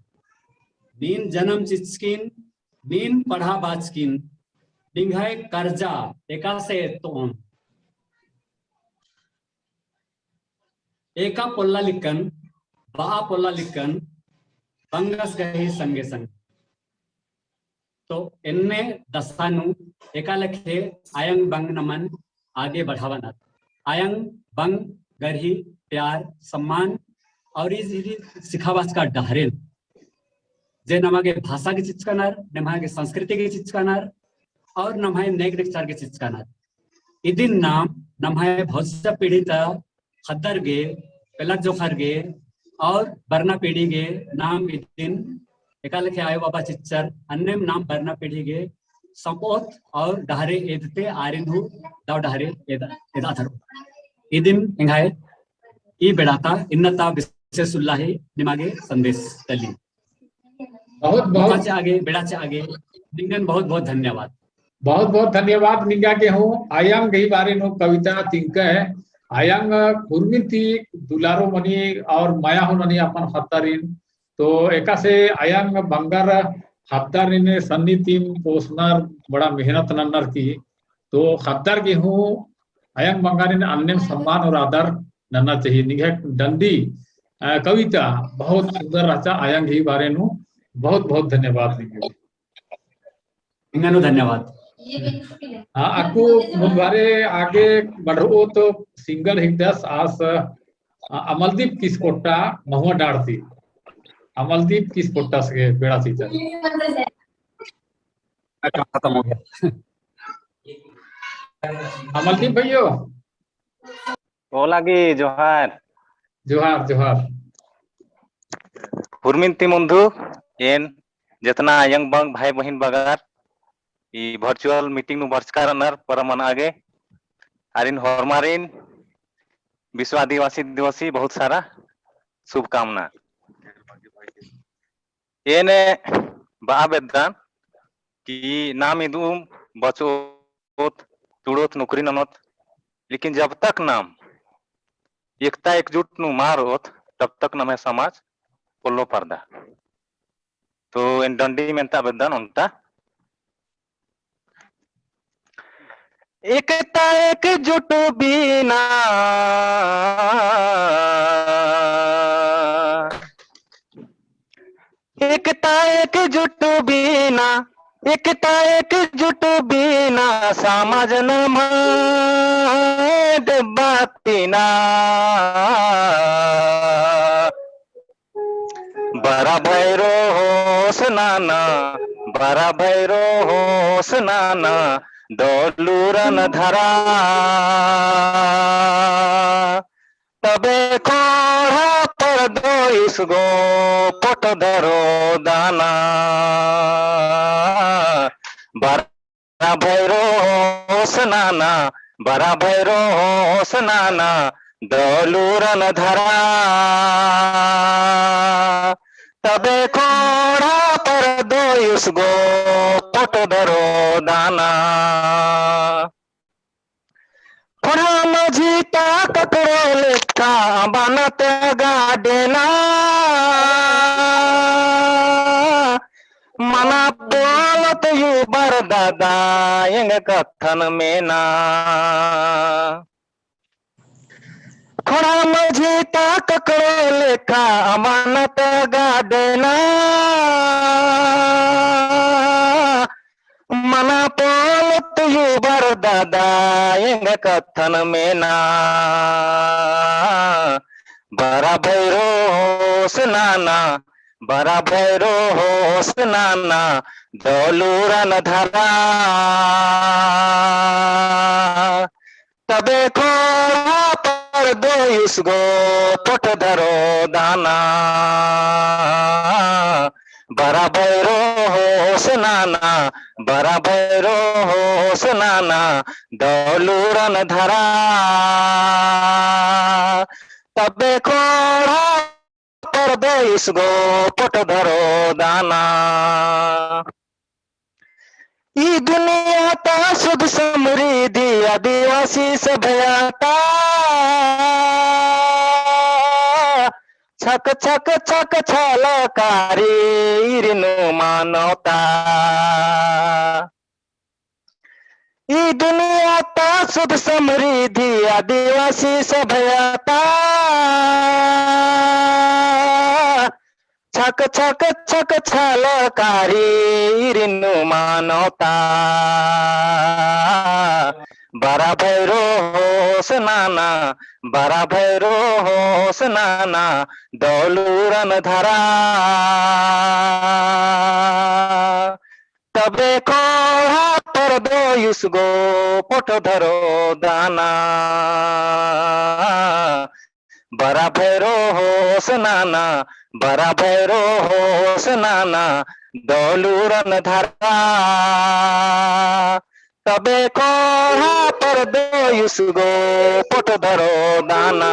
नीन जनम चिच्चकिन, नीन पढ़ा बाचकिन, निंग्है कर्जा एकासे एत्तोन। एका पोल्ला लिक्कन, बआ पोल्ला लिक्कन, बंगस गही संगे संग। तो एन्ने दसा नू एका लेखे अयंग बंग नमन आगे बढ़ाबअनर। अयंग बंग गही प्यार, सम्मान और ई सिखाबाचका डहरेन, जे नमा गे भाषा गे चिचकानर, नमा गे संस्कृति गे चिचकानर और नम्है नेग नेगचार गे चिचकानर। इदिन नाम नम्है भविष्य पीढ़ी ता ख़द्दर गे, पेलर जोंख़र गे और बरना पीढ़ी गे नाम इदिन एका लेखे आयो बाबा चिच्चर, अन्नेम नाम बरना पीढ़ी गे संपोत और डहरे एदते आरिन हूँ दव डहरे एदा, एदा धरो। इदिन एंग्है ई बेड़ा ता इन्ना ता विशेष उल्ला ही निमा गे संदेश तली। बहुत, बहुत। मुका चे आगे, बेड़ा चे आगे, निंगन बहुत, बहुत धन्यवाद। बहुत, बहुत धन्यवाद निंगा गे हूँ, अयंग गही बारे नू कविता तिंकय, अयंग उर्मिन ती दुलारो मनी और मया हूँ ननी अपन ख़द्दारिन। तो एकासे अयंग बंगर ख़द्दारिन सन्नी तिम पोसनर बड़ा मेहनत नन्नर की, तो ख़द्दर गे हूँ अयंग बंगारिन अन्नेम सम्मान और आदर नन्ना चाहिए। निंग्है डंडी, अ, कविता बहुत सुंदर रहचा, अयंग ही बारे नू बहुत बहुत धन्यवाद निंग्है। निंगन हूँ धन्यवाद। हाँ, अक्कु मुन्ध बारे आगे बढ़रओत तो सिंगर हिकदस आस, अ, अमलदीप किसपोट्टा महुआ डाँड़ ती। अमलदीप किसपोट्टास गे बेड़ा चिच्चर। अच्छा, खत्म हो गया। अमलदीप भइयो। ओला गे जोहार। जोहार, जोहार। उर्मिन ती मुन्धु, एन जेतना अयंग बंग भाई बहिन बगर, ई virtual meeting नू बरचका रअनर परमन आगे, आरिन होरमारिन विश्व आदिवासी दिवस ही बहुत सारा शुभकामना। एन बआ बेद्दन कि नाम इदुम बचोत, तुड़ोत, नौकरी ननोत, लेकिन जब तक नाम एकता एकजुट नू मा रओत, तब तक नम्है समाज पोल्लो परदा। तो एन डंडी मेन्ता बेद्दन ओन्टा। एकता एकजुट बिना, एकता एकजुट बिना, एकता एकजुट बिना, समाज नम्है डेब्बा तिना। बरा भैरो होस नना, बरा भैरो होस नना, दौलुरन धरा। तबे खोंड़हा परदोइस गो पोट धरो दाना। बरा बरा भैरो होस नना, बरा भैरो होस नना, दौलुरन धरा। तबे खोंड़हा परदोइस गो पोट धरो दाना। खोंड़हा मझी ता ककड़ो लेखा बना ता गाड़ेना। मना पोल्लोत यू बर दादा एंग्है कत्थन मेना। खोंड़हा मझी ता ककड़ो लेखा बना ता गाड़ेना। मना पोल्लोत यू बर दादा एंग्है कत्थन मेना। बरा भैरो होस नना, बरा भैरो होस नना, दौलुरन धरा। तबे खोंड़हा परदोइस गो पोट धरो दाना। बरा भैरो होस नना, बरा भैरो होस नना, दौलुरन धरा। तबे खोंड़हा परदोइस गो पोट धरो दाना। ई दुनिया ता सुख समृद्धि आदिवासी सभ्यता। छक छक छक छलकारी इरनु मानवता। ई दुनिया ता सुख समृद्धि आदिवासी सभ्यता। छक छक छक छलकारी इरनु मानवता। बरा भैरो होस नना, बरा भैरो होस नना, दौलुरन धरा। तबे खोंड़हा परदोइस गो पोट धरो दाना। बरा भैरो होस नना, बरा भैरो होस नना, दौलुरन धरा। तबे खोंड़हा परदोइस गो पोट धरो दाना।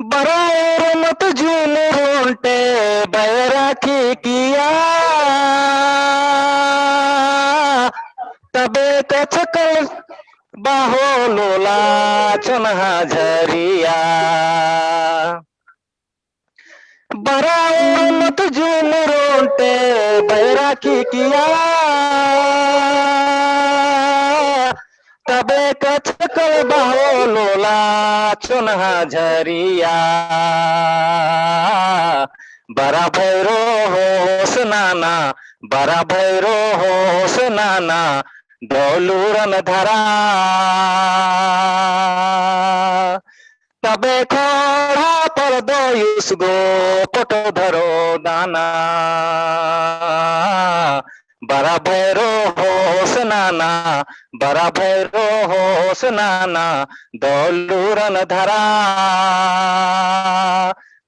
बरा उर्मित जुनुर ओन्टे बैराखी किया। तबे कछकल बहो लोला चोन्हा झरिया। बरा उर्मित जुनुर ओन्टे बैराखी किया। तबे कछकल बहो लोला चोन्हा झरिया। बरा भैरो होस नना, बरा भैरो होस नाना दौलुरन धरा। तबे खोड़ा परदोयुस गो पोटो धरो दाना। बरा भैरो होस नाना, बरा भैरो होस नाना दौलुरन धरा।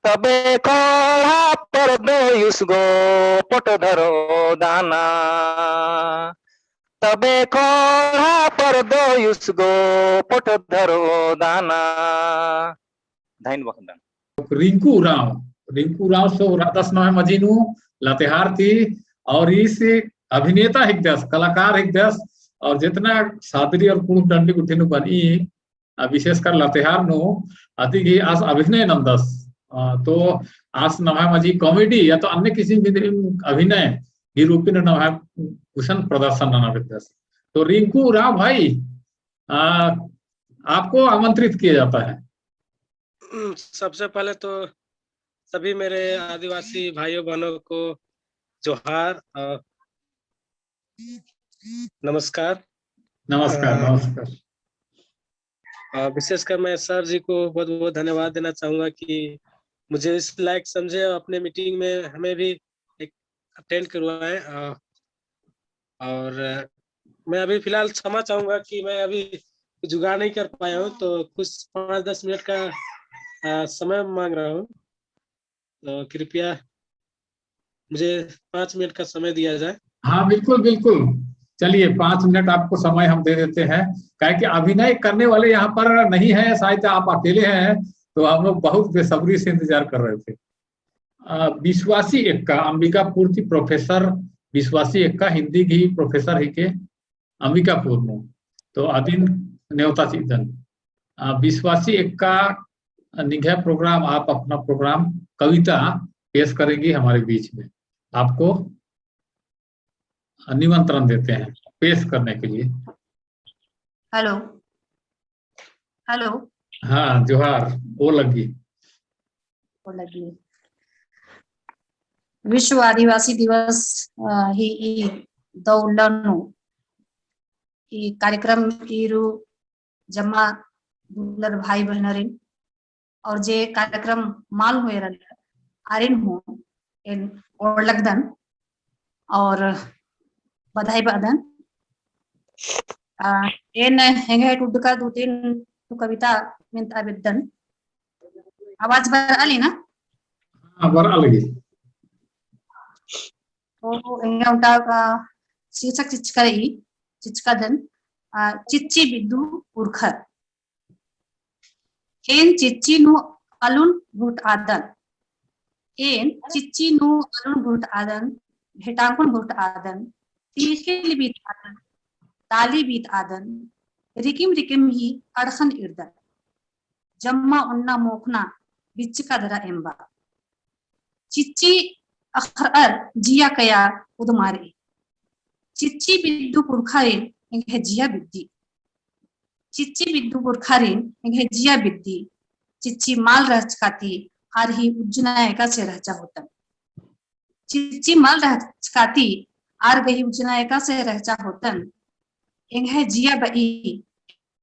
तबे खोड़ा परदोयुस गो पोटो धरो दाना। तबे खोड़ा परदोयुस गो पोटो धरो दाना। धैन बखदन। रिंकू उराँव, रिंकू उराँव सो उरादस नम्है मझी नू लातेहार ती, और इस अभिनेता हिकदस, कलाकार हिकदस, और जितना सादरी और कुँड़ुख़ डंडी गुट्ठी नू बनी, आ, विशेषकर लातेहार नू अति गही आस अभिनय नन्दस। आ, तो आस नम्है मझी comedy या तो अन्य किसिम गही अभिनय गही रूपी नू नम्है गुसन प्रदर्शन नना बेद्दस। तो रिंकू उराँव भाई, आ, आपको आमंत्रित किया जाता है। सबसे पहले तो सभी मेरे आदिवासी भाइयों बहनों को जोहार और नमस्कार। नमस्कार, अ, नमस्कार। अ, विशेषकर मैं सर जी को बहुत-बहुत धन्यवाद देना चाहूँगा कि मुझे इस लायक समझे और अपने meeting में हमें भी एक attend करवाएँ। अ, और मैं अभी फिलहाल क्षमा चाहूँगा कि मैं अभी जुगाड़ नहीं कर पाया हूँ, तो कुछ पाँच दस मिनट का, अ, समय माँग रहा हूँ। तो कृपया मुझे पाँच मिनट का समय दिया जाए। हाँ, बिल्कुल, बिल्कुल। चलिए, पाँच मिनट आपको समय हम दे देते हैं, काहे कि अभिनय करने वाले यहाँ पर नहीं हैं, शायद आप अकेले हैं, तो हम लोग बहुत बेसब्री से इंतजार कर रहे थे। अ, विश्वासी एक्का, अंबिकापुर ती professor विश्वासी एक्का हिंदी गही professor हिके अंबिकापुर नू। तो अदिन नेवता चिअदन। अ, विश्वासी एक्का, निंग्है program, आप अपना program कविता पेश करेंगी हमारे बीच में। आपको निमंत्रण देते हैं पेश करने के लिए। Hello, hello। हाँ, जोहार, ओ लग्गी। ओ लग्गी। विश्व आदिवासी दिवस, अ, ही ई दौ उल्ला नू ई कार्यक्रम ईरू जम्मा दुलर भाई बहिनरिन और जे कार्यक्रम मल होय रअदन आरिन हूँ एन ओड़लगदन और बधाई बअदन। आ, एन एंग्है टुडका दू तीन ठो कविता मेन्ता बेद्दन। आवाज बरआ लगी ना? हाँ, बरआ लगी। तो एंग्है ओन्टा, आ, शीर्षक चिच्चका रई, चिच्चकादन, आ, चिच्ची बिद्दु पुरखर। एन चिच्ची नू अलुन घुरटआदन। एन चिच्ची नू अलुन घुरटआदन, भेटाकुन घुरटआदन, तिख़िल बीतआदन, ताली बीतआदन, रिकिम रिकिम ही अड़खन इरदन। जम्मा ओन्ना मोख़ना बिच्चका दरा एम्बा। चिच्ची अख़रअर जिया कया उदमारई। चिच्ची बिद्दु पुरखारिन एंग्है जिया बिद्दी। चिच्ची बिद्दु पुरखारिन एंग्है जिया बिद्दी। चिच्ची मल रहचका ती आर ही उज्जना एकासे रहचा होतन। चिच्ची मल रहचका ती आर गही उज्जना एकासे रहचा होतन। एंग्है जिया बई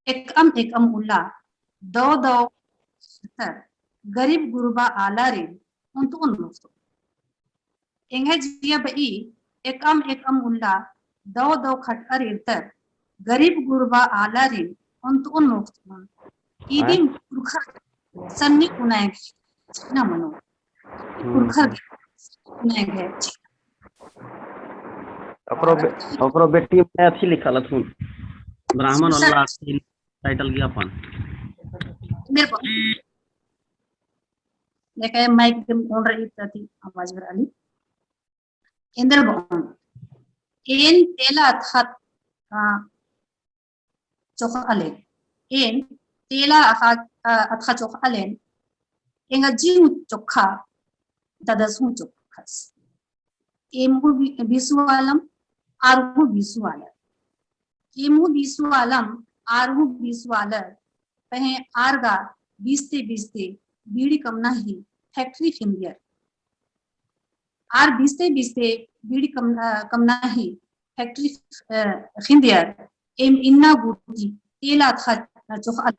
एकअम एकअम उल्ला दौ दौ तर गरीब गुरबा आलारिन ओन्तुन मोख़तोन। एंग्है जिया बई एकअम एकअम उल्ला दौ दौ खटअर इरतर गरीब गुरबा आलारिन ओन्तुन मोख़तोन। इदिम पुरखर सन्नी कुना एंग्है चिन्हा मनो। पुरखर कुना एंग्है चिन्हा। ओकरो बे-, ओकरो बेटी में अथी लिखालथुन, ब्राह्मण वाला अथी title गही अपन। मेरे को लेके mic एकदम on रही थी, आवाज बरआ लगी। एन्देर बओन। एन तेला अतख़ा, आ, चोख़ा लेन। एन तेला अतख़ा, आ, अतख़ा चोख़ा लेन। एंगा जिउ चोख़ा, ददस हूँ चोख़स। एम हूँ बि-, बिसु आलम, आर हूँ बिसु आलर। एम हूँ बिसु आलम, आर हूँ बिसु आलर। पहें आर गा बिसते बिसते बीड़ी कमना ही factory ख़िंदियर। आर बिसते बिसते बीड़ी कम-, अ, कमना ही factory, अ, ख़िंदियर, एम इन्ना गूटी तेला अतख़ा चोख़ा,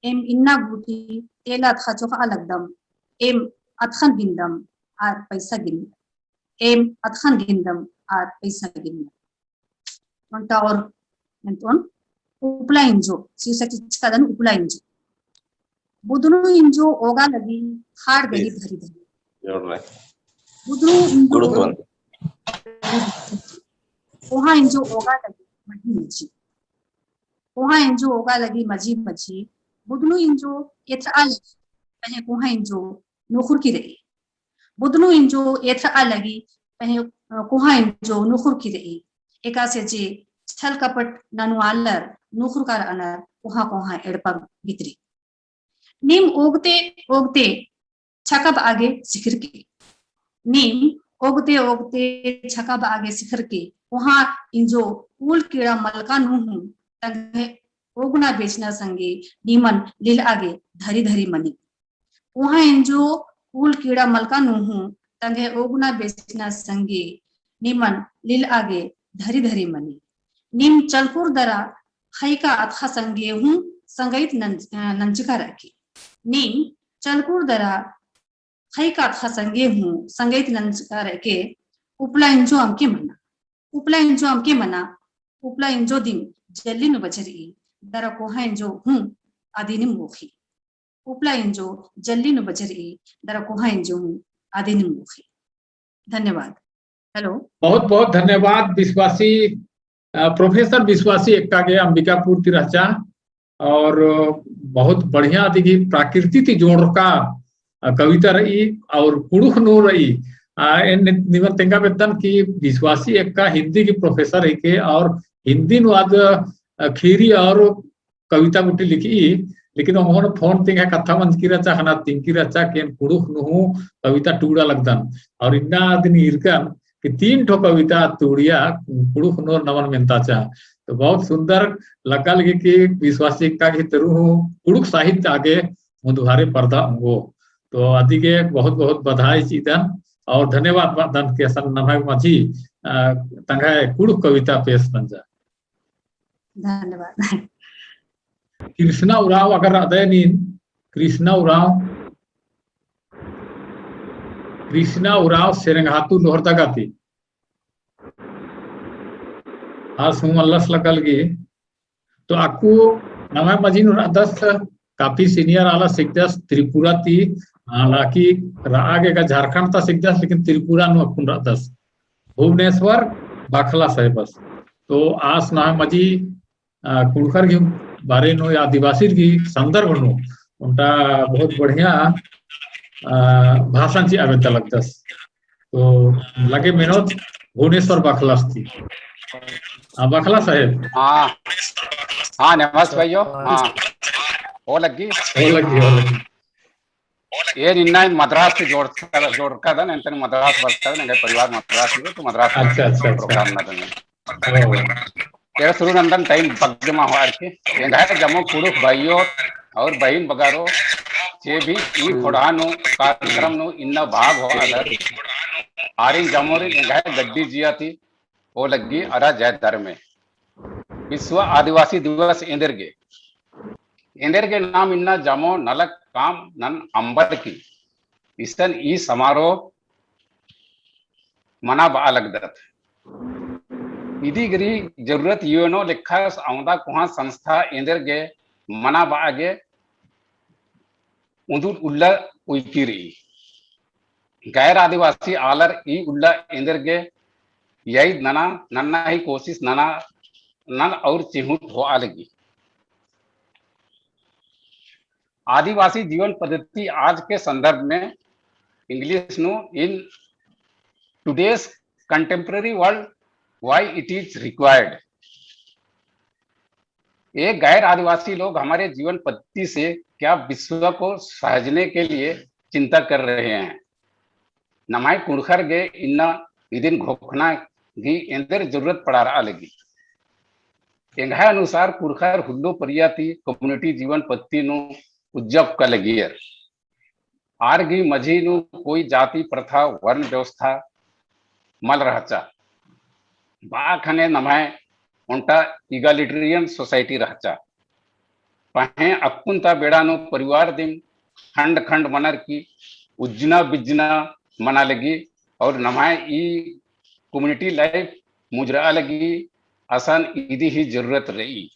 एम इन्ना गूटी तेला अतख़ा चोख़ा लगदम, एम अतख़न गिन्दम आर पैसा गिन्दम, एम अतख़न गिन्दम आर पैसा गिन्दम। ओन्टा और एन्तोन उपला इंजो, शीर्षक चिच्चकादन उपला इंजो। बुधनू इंजो ओगा लगी खाड़ गही धरी धरी। जोड़ रहे। बुधनू इंजो कुड़ुख बन। कोहा इंजो ओगा लगी मझी मझी। कोहा इंजो ओगा लगी मझी मझी। बुधनू इंजो एथरा लगी, पहें कोहा इंजो नुखुरकी रई। बुधनू इंजो एथरा लगी, पहें, अ, कोहा इंजो नुखुरकी रई। एकासे जे छल कपट ननू आलर नुखुरका रअनर कोहा कोहा एड़पा भितरी। नीम ओगते ओगते छकबआ गे सिखरके। नीम ओगते ओगते छकबआ गे सिखरके। कोहा इंजो कूल कीड़ा मलका नू हूँ तंग्है ओगना बेचना संगे नीमन लिलआ गे धरी धरी मनी। कोहा इंजो कूल कीड़ा मलका नू हूँ तंग्है ओगना बेचना संगे नीमन लिलआ गे धरी धरी मनी। नीम चलकुर दरा ख़ैका अतख़ा संगे हूँ संगइत नंज-, अ, नंजका रअके। नीम चलकुर दरा ख़ैका अतख़ा संगे हूँ संगइत नंजका रअके। उपला इंजो अमके मना। उपला इंजो अमके मना। उपला इंजो दिम जल्ली नू बछरई। दरा कोहा इंजो हूँ अदिनिम मोख़ी। उपला इंजो जल्ली नू बछरई। दरा कोहा इंजो हूँ अदिनिम मोख़ी। धन्यवाद। Hello। बहुत बहुत धन्यवाद विश्वासी, अ, प्रोफेसर विश्वासी एक्का गे, अंबिकापुर ती रहचा। और बहुत बढ़िया दिगी प्रकृति ती जोड़रका, अ, कविता रई और कुँड़ुख़ नू रई। अ, एन निमन तेंगा बेद्दन कि विश्वासी एक्का हिंदी की प्रोफेसर हिके और हिंदी नू आद, अ, खीरी और कविता गुट्ठी लिखी, लेकिन ओंगोन फोन ती एंग्है कत्था मंजकी रहचा, ख़ना तिंगकी रहचा कि एन कुँड़ुख़ नू हूँ कविता टूड़ा लगदन। और इन्ना अदिन ईरकन कि तीन ठो कविता टूड़िया कुँड़ुख़ नू नमन मेन्ताचा। तो बहुत सुंदर लग्गा लगी कि विश्वासी एक्का गही तरु हूँ कुँड़ुख़ साहित्य आगे मुन्दुहारे परदा ओंगो। तो अदिगे बहुत बहुत बधाई चिअदन और धन्यवाद बअदन कि असन नम्है मझी, अ, तंग्है कुँड़ुख़ कविता पेश नंजा। धन्यवाद। कृष्णा उराँव अगर रअदय नीन, कृष्णा उराँव, कृष्णा उराँव सेरंगहातु लोहरदगा ती। आस हूँ मल्लस लग्गा लगी। तो अक्कु नम्है मझी नू रअदस काफी senior आलस हिकदस त्रिपुरा ती, हालांकि रआ गे का झारखंड ता हिकदस, लेकिन त्रिपुरा नू अक्कुन रअदस। भुवनेश्वर बखला साहेबस। तो आस नम्है मझी, अ, कुँड़ुख़र गही बारे नू या आदिवासीर गही संदर्भ नू ओन्टा बहुत बढ़िया, अ, भाषण चिआ बेद्दा लगदस। तो लगे मेनोत भुवनेश्वर बखलास ती। हाँ, बखला साहेब। हाँ। हाँ, नमस्ते भाइयों। हाँ। हो लग्गी? हो लग्गी, हो लग्गी। एन इन्ना मद्रास ती जोड़-, जोड़रकादन, एन तन मद्रास बरचकादन, एंग्है परिवार मद्रास ती, तो मद्रास अच्छा, अच्छा, अच्छा। Program नन्दन। ओ। एरा शुरू नन्दन time बग्गे मा होअर की। एंग्है जम्मो कुँड़ुख़ भाइयों और बहिन बगारो, जे भी ई खोड़हा नू कार्यक्रम नू इन्ना भाग होअदर, आरिन जम्मोरिन एंग्है गड्डी जिया ती, ओ लग्गी अरा जय धर्मे। विश्व आदिवासी दिवस एन्देरगे, एन्देरगे नाम इन्ना जम्मो नलख काम नन अम्बरकी। इसन ई समारोह मना बआ लगदत। इदी गही जरूरत इय्योनो लेखा अवंदा कोहाँ संस्था एन्देरगे मना बआ गे उन्दुल उल्ला उइकी रई। गैर आदिवासी आलर ई उल्ला एन्देरगे याद नना, नन्ना ही कोशिश नना, नन और चिहुट होआ लगी। आदिवासी जीवन पद्धति आज के संदर्भ में English नू in today's contemporary world why it is required। ये गैर आदिवासी लोग हमारे जीवन पद्धति से क्या विश्व को सहजने के लिए चिंता कर रहे हैं? नम्है कुँड़ुख़र गे इन्ना इदिन घोखना गही एन्देर जरूरत पड़ारआ लगी। एंग्है अनुसार कुँड़ुख़र हुल्लो परिया ती community जीवन पद्धति नू उज्जब का लगियर। आर गही मझी नू कोई जाति प्रथा, वर्ण व्यवस्था मल रहचा। बआ ख़ने नम्है ओन्टा egalitarian society रहचा। पहें अक्कुन ता बेड़ा नू परिवार दिम खंड खंड मनर की उज्जना बिज्जना मना लगी और नम्है ई community life मुजरआ लगी असन इदी ही जरूरत रई।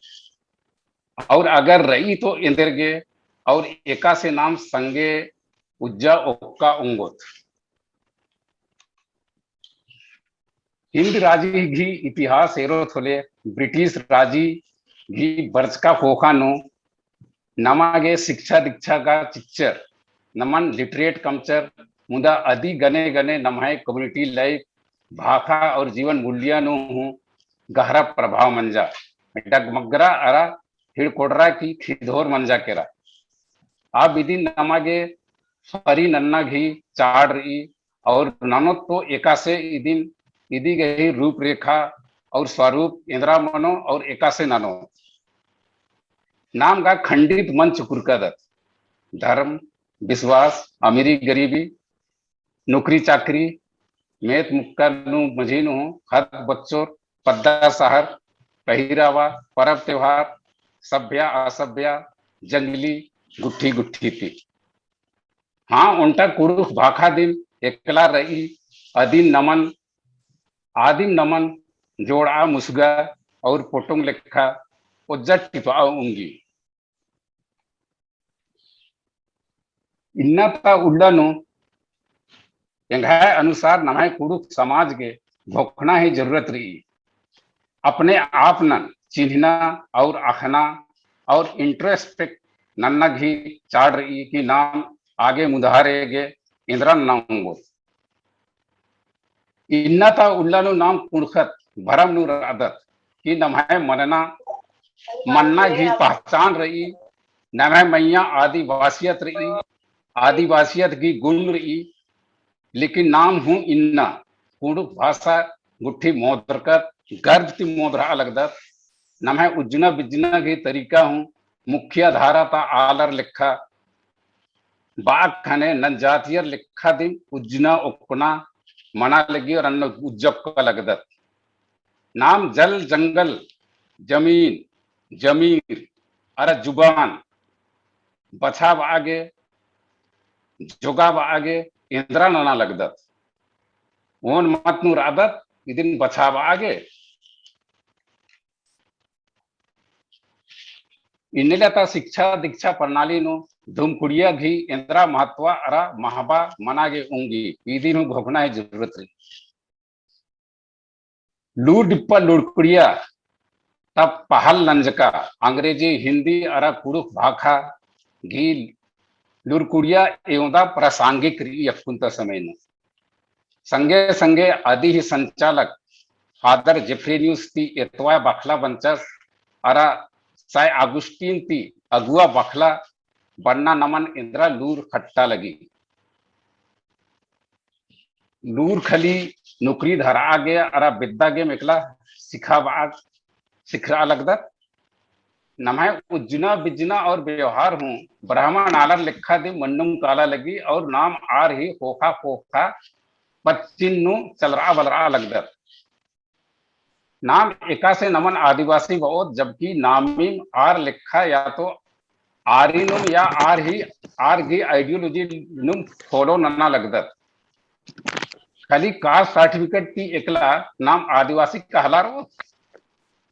और अगर रई तो एन्देरगे और एकासे नाम संगे उज्जा ओक्का ओंगोत। हिन्द राजी गही इतिहास एरोत होले ब्रिटिश राजी गही बरचका ख़ोख़ा नू नमा गे शिक्षा दीक्षा गा चिच्चर, नमन literate कमचर, मुदा अदी गने गने नम्है community life, भाखा और जीवन मूल्या नू हूँ गहरा प्रभाव मंजा। डगमगरा अरा हिड़कोड़रा की खिधोर मंजा केरा। आ बिदिन नमा गे फरी नन्ना गही चाड़ रई और ननोत तो एकासे इदिन इदी गही रूपरेखा और स्वरूप एन्दरा मनो और एकासे ननो। नाम गा खंडित मन चुकुरकादत। धर्म, विश्वास, अमीरी गरीबी, नौकरी चाकरी, मेत मुक्का नू मझी नू हद बच्चोर, पद्दा सहर, पहिरावा, परब त्योहार, सभ्या असभ्या, जंगली, गुट्ठी गुट्ठी ती। हाँ, ओन्टा कुँड़ुख़ भाखा दिम एकला रई, अदिन नमन, आदिम नमन जोड़आ मुसगा और पोटोंग लेखा ओज्जा टिपआ ओंगी। इन्ना ता उल्ला नू एंग्है अनुसार नम्है कुँड़ुख़ समाज गे घोखना ही जरूरत रई। अपने आप नन चिन्हना और अख़ना और introspect नन्ना गही चाड़ रई कि नाम आगे मुदहारे गे एन्दरा नना ओंगोत। इन्ना ता उल्ला नू नाम कुँड़ुख़त भरम नू रअदत कि नम्है मनना, मन्ना गही पहचान रई, नम्है मइय्याँ आदिवासियत रई, आदिवासियत गही गुण रई, लेकिन नाम हूँ इन्ना कुँड़ुख़ भाषा गुट्ठी मोदरकत, गर्व ती मोदरआ लगदत। नम्है उज्जना बिज्जना गही तरीका हूँ मुख्य धारा ता आलर लेखा बआ ख़ने नन जातियर लेखा दिम उज्जना ओक्कना मना लगी और अन्ना उज्जा ओक्का लगदत। नाम जल जंगल, जमीन, जमीर, अरा जुबान बछाबआ गे, जोगाबआ गे एन्दरा नना लगदत। ओन मत नू रअदत इदिन बछाबआ गे। इन्नेला ता शिक्षा दीक्षा प्रणाली नू धुमकुड़िया गही एन्दरा महत्व अरा महबा मना गे ओंगी, इदिन हूँ घोखना ही जरूरत रई। लूर डिप्पा लूरकुड़िया ता पहल नंजका, अंग्रेजी, हिंदी अरा कुँड़ुख़ भाखा गही लूरकुड़िया एवंदा प्रासंगिक रई अक्कुन ता समय नू। संगे संगे अदी ही संचालक फादर जेफ्रेनियुस ती एतवा बखला बंचस अरा साय अगुस्टीन ती अगुवा बखला बन्ना नमन एन्दरा लूर खट्टा लगी। लूर खली नौकरी धरआ गे अरा बेद्दा गे मेकला सिखाबआ सिखरआ लगदत। नम्है उज्जना बिज्जना और व्यवहार हूँ ब्राह्मण आलर लेखा दिम मन्नुम काला लगी और नाम आर ही ख़ोख़ा ख़ोख़ा पच्चिन नू चलरआ बलरआ लगदत। नाम एकासे नमन आदिवासी बओत, जबकि नामिम आर लेखा या तो आरिनुम या आर ही, आर गही ideology नुम follow नना लगदत। खाली caste certificate ती एकला नाम आदिवासी कहला रओत,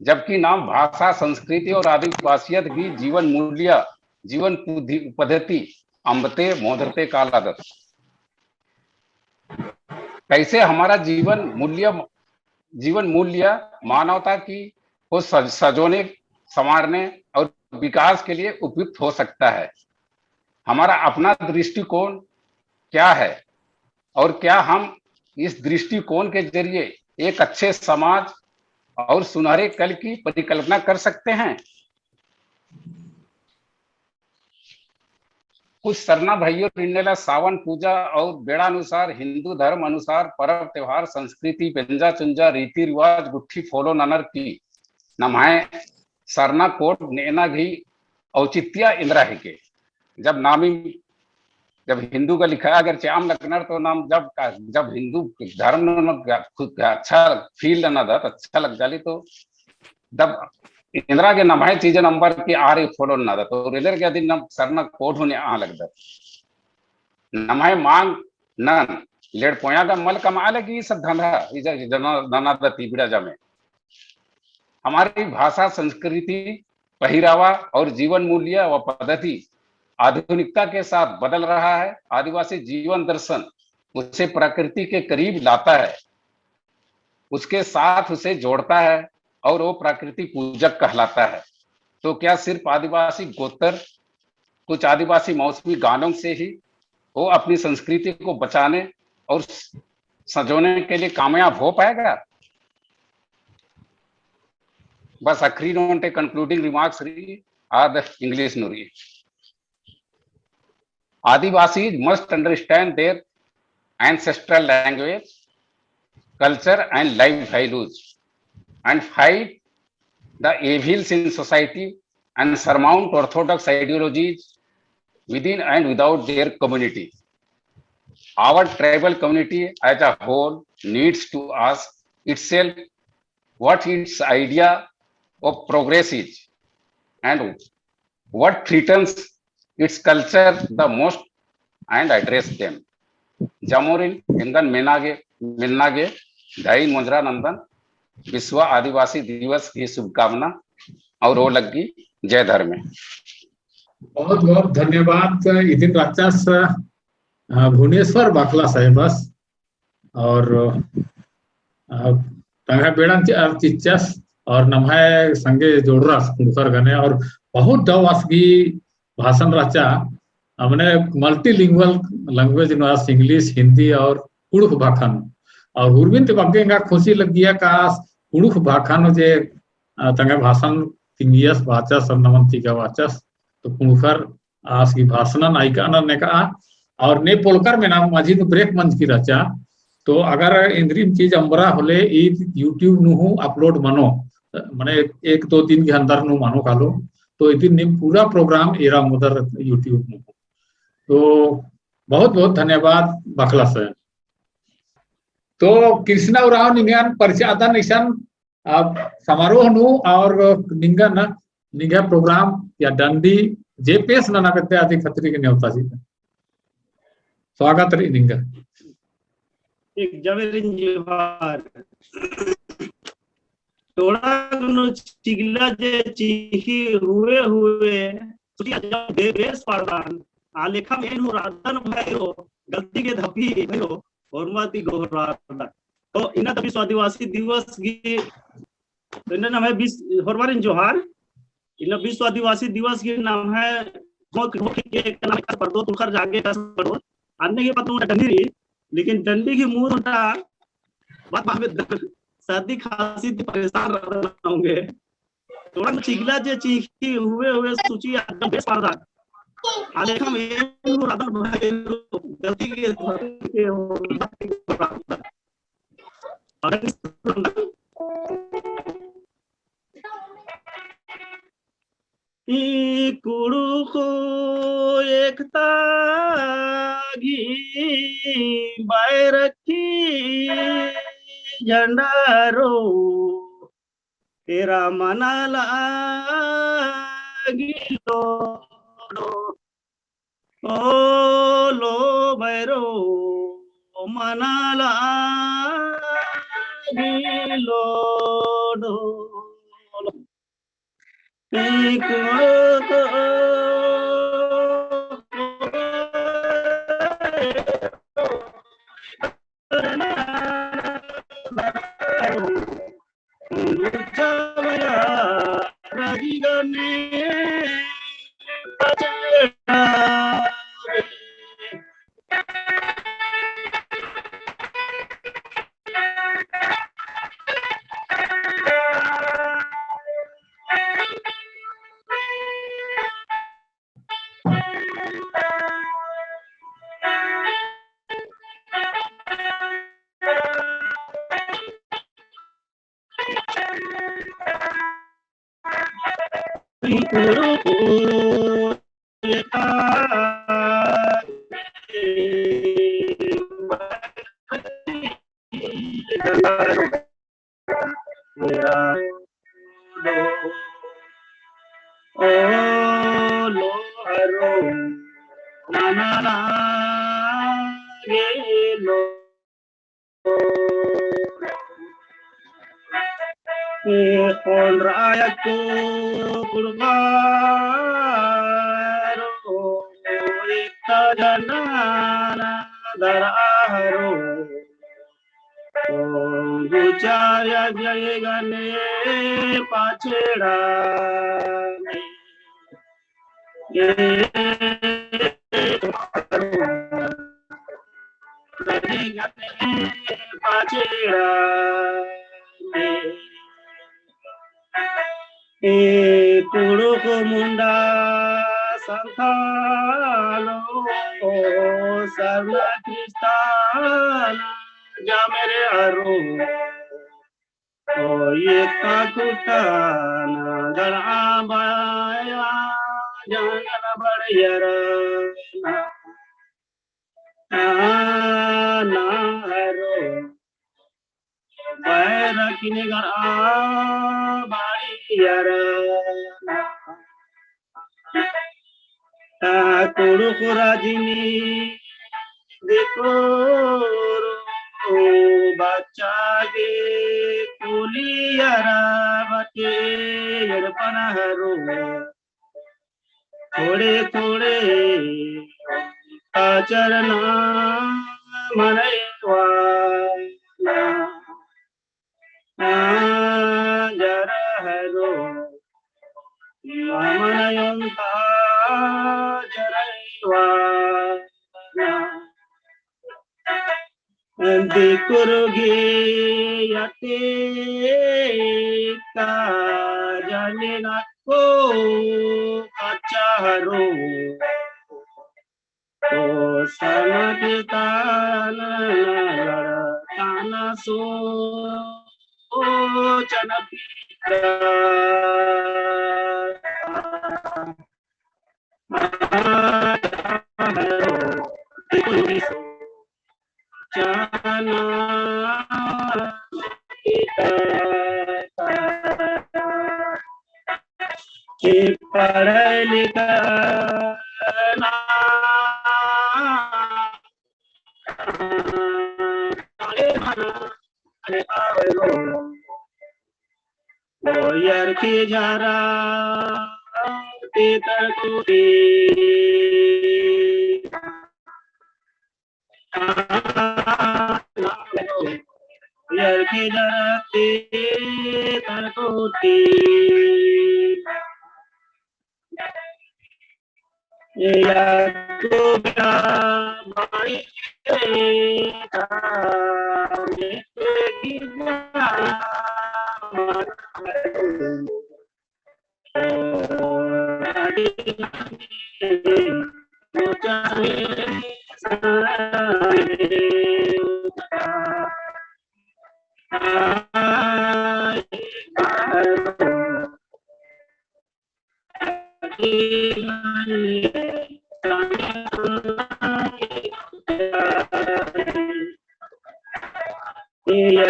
जबकि नाम भाषा, संस्कृति और आदिवासियत गही जीवन मूल्य, जीवन पुद्धि-, पद्धति अम्बते मोदरते कालादत। कैसे हमारा जीवन मूल्य, जीवन मूल्य मानवता की को सज-, सजोने, संवारने और विकास के लिए उपयुक्त हो सकता है? हमारा अपना दृष्टिकोण क्या है और क्या हम इस दृष्टिकोण के जरिए एक अच्छे समाज और सुनहरे कल की परिकल्पना कर सकते हैं? कुछ सरना भइयोर इन्नेला सावन पूजा और बेड़ा अनुसार, हिंदू धर्म अनुसार परब त्योहार, संस्कृति, बेंजा चुंजा, रीति रिवाज गुट्ठी follow ननर की नम्है सरना code नेना गही औचित्य एन्दरा हिके। जब नामिम जब हिंदू का लिखा अगर चाम लगनर तो नाम जब का, जब हिंदू धर्म नू ग-, खुद अच्छा feel नना दत, अच्छा लग जाली तो तब एन्दरा गे नम्है चीजन अम्बर की आर follow नना दत। तो रेलर गे अदिन नम सरना code होने आ लगदत। नम्है मांग नन लेड़ पोया गा मल कमआ लगी सब धंधा, इजा जना, नना दत इबड़ा जामे। हमारी भाषा, संस्कृति, पहिरावा और जीवन मूल्य व पद्धति आधुनिकता के साथ बदल रहा है। आदिवासी जीवन दर्शन उसे प्रकृति के करीब लाता है, उसके साथ उसे जोड़ता है और वो प्रकृति पूजक कहलाता है। तो क्या सिर्फ आदिवासी गोत्र, कुछ आदिवासी मौसमी गानों से ही वो अपनी संस्कृति को बचाने और संजोने के लिए कामयाब हो पाएगा? बस आखिरी नू ओन्टे concluding remarks रई, आद English नू रई। Adivasis must understand their ancestral language, culture and life values and fight the evils in society and surmount orthodox ideologies within and without their community. Our tribal community as a whole needs to ask itself what its idea of progress is and what threatens its culture the most and address them. जमोरिन एंगन मेना गे, मेन्ना गे धई मोंजरा नन्दन। विश्व आदिवासी दिवस की शुभकामना और ओ लग्गी जय धर्मे। बहुत बहुत धन्यवाद। इदिन रहचस, अ, भुवनेश्वर बाखला साहेबस और, अ, तंग्है बेड़न चि-, अ, चिच्चस और नम्है संगे जोड़रस कुँड़ुख़र गने और बहुत दव आस गही भाषण रहचा, अ, मने multilingual language नू आस English, हिंदी और कुँड़ुख़ भाखा नू। और उर्मिन ती बग्गे एंगा खुशी लग्गिया का आस कुँड़ुख़ भाखा नू जे, अ, तंग्है भाषण तिंगियस बाचस और नमन तिंगा बाचस, तो कुँड़ुख़र आस गही भाषणन अइकन नेका, और ने पोलकर मेना मझी नू break मंजकी रहचा। तो अगर एन्दरिम चीज अम्बरा होले, ई YouTube नू हूँ upload मनो, मने एक दो दिन के अंदर नू मनो कालो, तो इदिन नीम पूरा program एरा ओंगदर YouTube नू। तो बहुत बहुत धन्यवाद बाखला से। तो कृष्णा उराँव निंगन परिचय अदन इसन अब समारोह नू और निंगन, निंग्है program या डंडी जे पेश नना बेद्दय अदी खतरी के नेवता चिआ। स्वागत रई निंगा। एक जवेरिन जोहार। टोड़ा नू चिगला जे चिखी हुए हुए, सुटिया जब दे बेस पाड़दान, आ लेखम एन हूँ रादन भैरो, गलती के धपी भैरो, होरमा ती गोहरादन। तो इन्ना ता विश्व आदिवासी दिवस गही, तो इन्ना नम्है विश्व, होरमारिन जोहार, इन्ना विश्व आदिवासी दिवस गही नम्है, घोख, घोख के नम्है परदो तुलखर जागे कस पड़ो, अन्ने के पत्त ओन्टा डंडी रई, लेकिन डंडी गही मुंद ओन्टा बात बात में दर्द, सर्दी खांसी ती परेशान रहना होंगे। टोड़ा नू चिगला जे चिखी हुए हुए सुटिया जब दे बेस पाड़दान। आ लेखम एन हूँ रादन भैरो, गलती के धपी के हो। ई कुँड़ुख़ एकता गही बाय रखी झंडा रो, तेरा मना लागी लोडो, ओ लो भैरो, मना लागी लोडो। ओ लोहरो नना गेलो। ए कोन रायको कुड़बारो इत्ता जनाना दराहरो। ओ गुचाया जय गने पाछेड़ा। ए कुँड़ुख़ मुंडा संथालो, सरना क्रिस्तान जामेर अरो। ओ एका कुटाना दरा बाया जंगल बड़ियर ना, ना हरो बैरकिन गड़ा बड़ियर ना। आ कुँड़ुख़ राजिनी दिकोरो बच्चा गे कुलियरा बटे एड़पन हरो। थोड़े थोड़े आचरना मनैवा ना। आ जरहरो, ममन योन्ता जरैवा ना। दिकुरगे यते का जाने ना को कच्चा हरो। ओ समझदार लड़का ना सोचन पिता। सोचन पिता। कि पढ़े लिखे ना, अरे आवेलो, ओ यार की जरा, तीतर कुटी। यार की जरा तीतर कुटी। या तो बेटा भाई के काम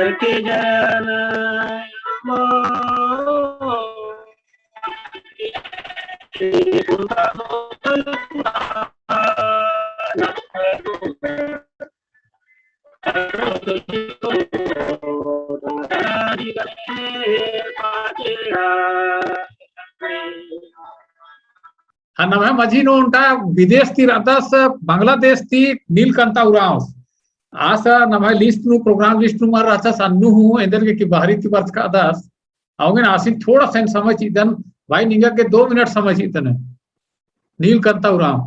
की जा। हाँ, नम्है मझी नू ओन्टा विदेश ती रअदस, बांग्लादेश ती नीलकांता उराँव। आस नम्है list नू, program list नू मल रहचस अन्नु हूँ, एन्देरगे कि बहरी ती बरचकादस। औंगे ना आसिन थोड़ा सा समय चिअदन, भाई निंगा गे दो मिनट समय चिअदन। नीलकांता उराँव,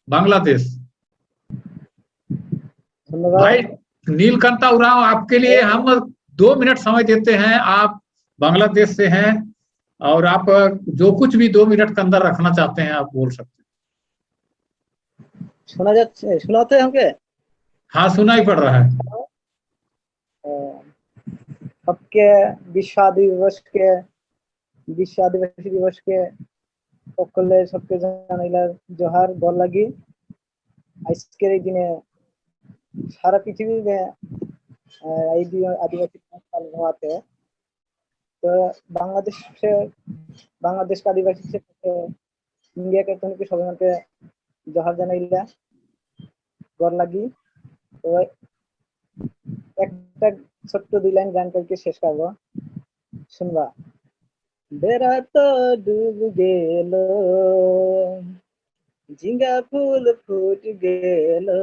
बांग्लादेश। धन्यवाद। भाई नीलकांता उराँव, आपके लिए हम दो मिनट समय देते हैं। आप बांग्लादेश से हैं और आप जो कुछ भी दो मिनट के अंदर रखना चाहते हैं, आप बोल सकते हैं। सुना जा, सुनाते हैं हमके? हाँ, सुनाई पड़ रहा है। अ, सबके विश्व आदिवासी के, विश्व आदिवासी दिवस के ओक्कले सबके जानिला जोहार गोर लगी। आइसके दिने सारा पृथ्वी में, अ, आदि-, आदिवासी दिवस पालन होआते। तो बांग्लादेश से, बांग्लादेश का आदिवासी से, तो इंडिया के तुन की सभी के जोहार जनाइला, गोर लगी। तो एकटा छोट्टो दुई लाइन गान करके शेष करबो, सुनबा। बेरा तो डूब गेलो, झिंगा फूल फूट गेलो।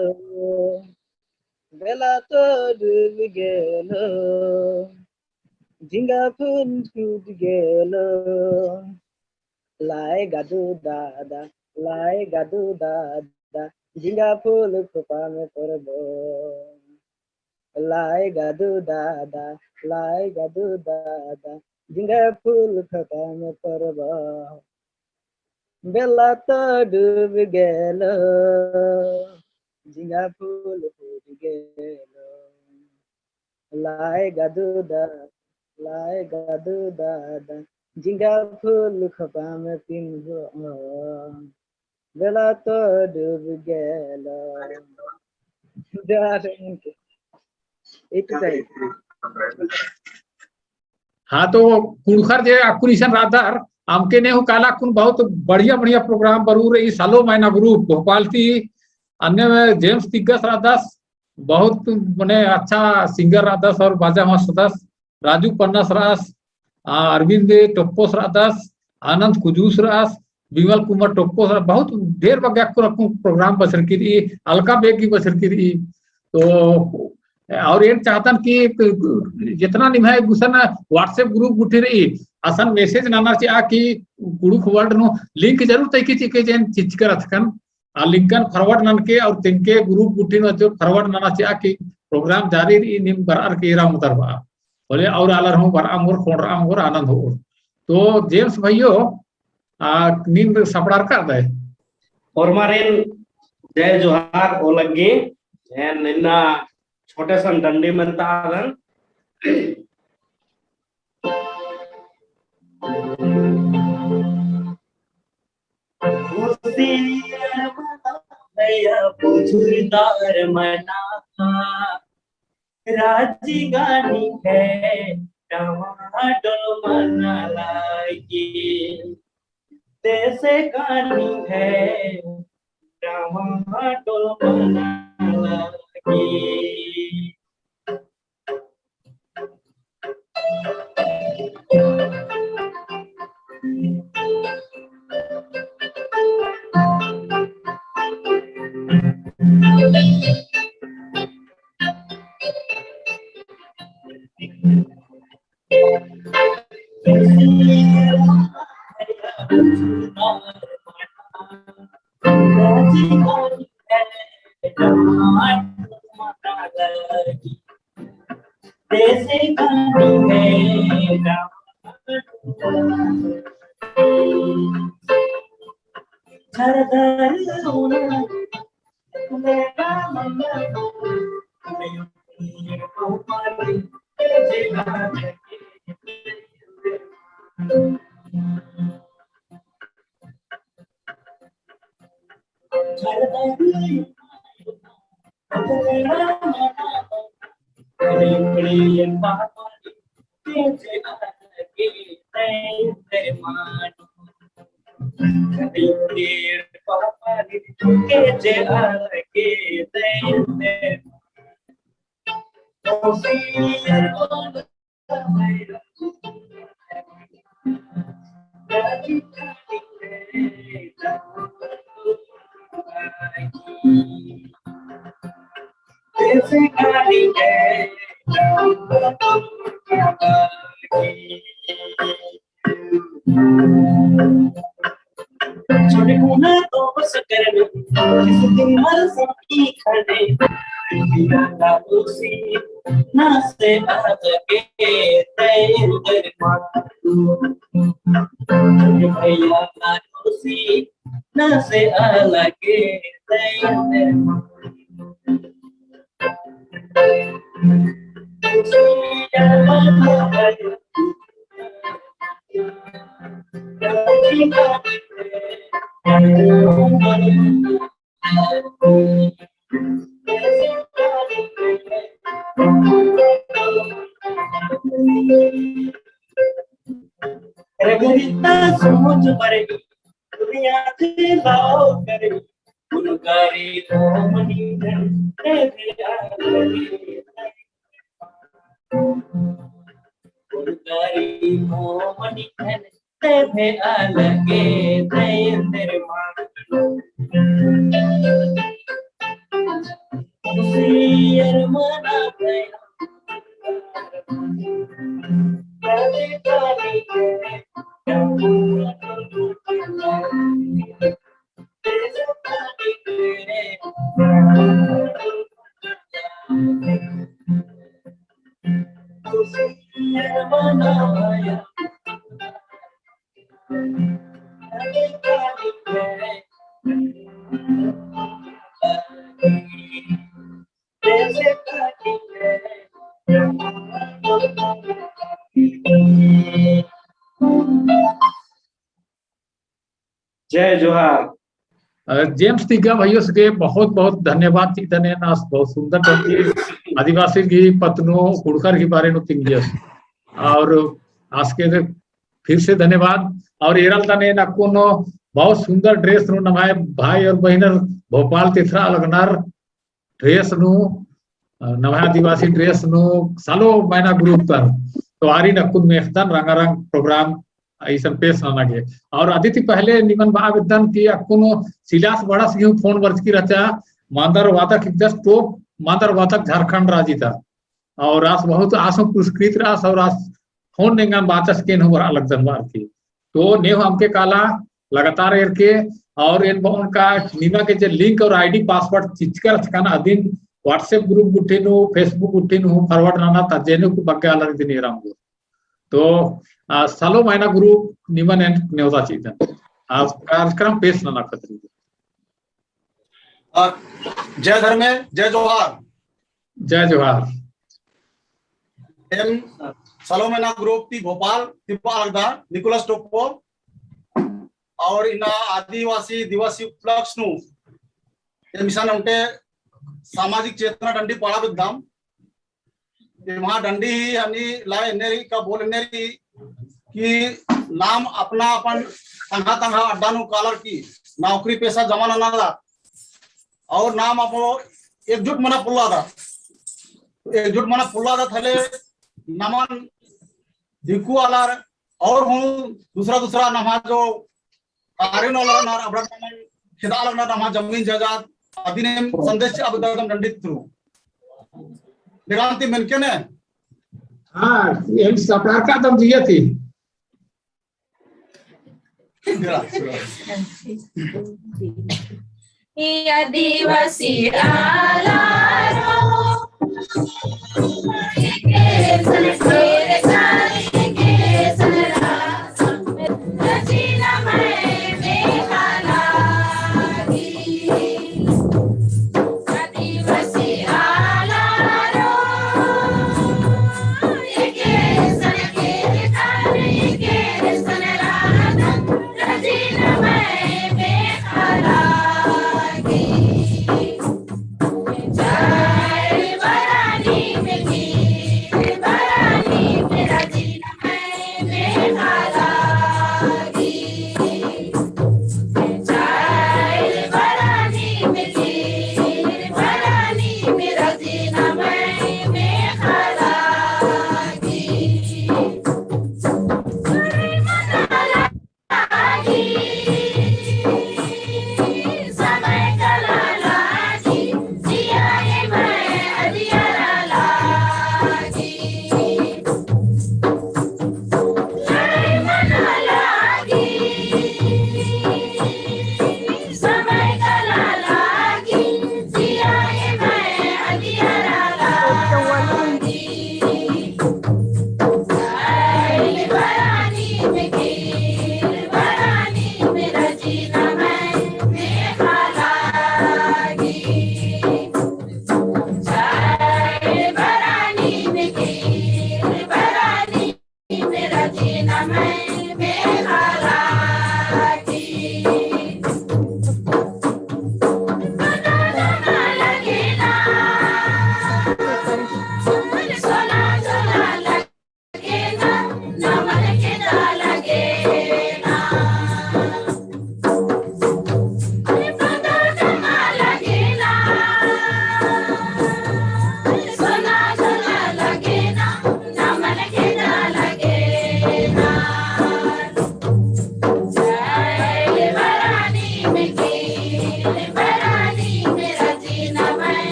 बेरा तो डूब गेलो, झिंगा फूल फूट गेलो। लाए गादू दादा, लाए गादू दादा, झिंगा फूल खोपा में परबो। लाए गादू दादा, लाए गादू दादा, झिंगा फूल खोपा में परबो। बेरा तो डूब गेलो, झिंगा फूल फूट गेलो। लाए गादू दादा, लाए गादू दादा, झिंगा फूल खोपा में पिनबो। बेरा तो डूब गेलो। जोहार। इतना ही। हाँ, तो कुँड़ुख़र जे अक्कुन इसन रअदर, अमके ने हूँ काला अक्कुन बहुत बढ़िया बढ़िया program बरऊ रई, सालो मैना group भोपाल ती, अन्ने में जेम्स तिग्गस रअदस, बहुत मने अच्छा singer रअदस और बाजा मस्त रअदस। राजू पन्नस रअस, आ, अरविंद टोप्पोस रअदस, आनंद कुजूस रअस, विमल कुमार टोप्पोस रअस, बहुत ढेर बग्गे अक्कुन अक्कुन program बछरकी रई, अलका बेग गही बछरकी रई। तो और एन चाहतन कि जितना निम्है गुसन WhatsApp group गुट्ठी रई, असन message नना चिआ कि कुँड़ुख़ world नू link जरूर तइकी चिके जेन चिचकर अथकन। आ link न forward ननके और तिंके group गुट्ठी नू जो forward नना चिआ कि program जारी रई, नीम बरअर के एरा उंगदर बआ। होले और आलर हूँ बरआ ओंगोर, खोंड़रआ ओंगोर, आनंद होओर। तो जेम्स भइयो, आ, नीम सपड़ारका दय। ओर्मारिन जय जोहार ओ लग्गी। एन इन्ना छोटे सन डंडी मेनतादन। खुशी भैया बुझुरदार मना, राजी गानी है टमाटो मना लागी, देसे गानी है टमाटो मना लागी। छोटे कुना तो बस करन, किस दिन मर सकी खड़े, बिना का उसी ना से आ सके तेरे दरबार। भैया का उसी ना से आ लगे तेरे दरबार। सोच बरई दुनिया दिलाओ करई, गुनकारी मोमनी खन तेरे आगे। गुनकारी मोमनी खन तेरे आगे, तेरे मांगलो। सियर मना जय जोहार। अ, जेम्स तिग्गा भइयोस गे बहुत बहुत धन्यवाद चिअदन एन आस बहुत सुंदर डंडी आदिवासी गही पत्त नू कुँड़ुख़र गही बारे नू तिंगियस। और आस गे फिर से धन्यवाद। और एरालदन एन अक्कुन बहुत सुंदर dress नू नम्है भाई और बहिनर भोपाल ती एथरआ लगनर dress नू, अ, नम्है आदिवासी dress नू सालो मैना group तन। तो आरिन अक्कुन मेख़दन रंगारंग program इसन पेश नना गे। और अदी ती पहले निमन बआ बेद्दन कि अक्कुन सिलास बड़स गे हूँ phone बरचकी रहचा, मांदर वादक हिकदस top मांदर वादक झारखंड राजी ता। और आस बहुत आस हूँ पुरस्कृत रअस और आस phone नेंगन बाचस कि एन हूँ बरआ लगदन बअर की। तो ने हूँ अमके काला लगातार एरके और एन बओन का निमा गे जे link और ID password चिचका रहचकन अदिन WhatsApp group गुट्ठी नू, Facebook गुट्ठी नू forward नना ता जे नू बग्गे आलर इदिन एरा ओंगोर। तो, आ, सालो मैना group निमन एन नेवता चिअदन। आ कार्यक्रम पेश नना खतरी। आ, जय धर्मे, जय जोहार। जय जोहार। एम सालो मैना group ती भोपाल ती बआ लगदन निकोलस टोप्पो। और इन्ना आदिवासी दिवस उपलक्ष्य नू एम इसन ओन्टे सामाजिक चेतना डंडी पाड़ा बेद्दम। एम्है डंडी ही हनी ला एन्ने रई का बोल एन्ने रई कि नाम अपना अपन तंगआ तंगआ अड्डा नू कालर की नौकरी पेशा जमा नना दा और नाम अपनो एकजुट मना पोल्ला दा। एकजुट मना पोल्ला दा थले नमन दिक्कु आलर और हूँ दूसरा दूसरा नम्है जो कार्य नू लगनर, अबड़ा नमन खेदा लगनर, नम्है जमीन जायदाद अदिन एम संदेश चिआ बेद्दम डंडी through। बेगान ती मेनके ने? हाँ, एम सपरारका दम जिया ती। ई आदिवासी आलारो,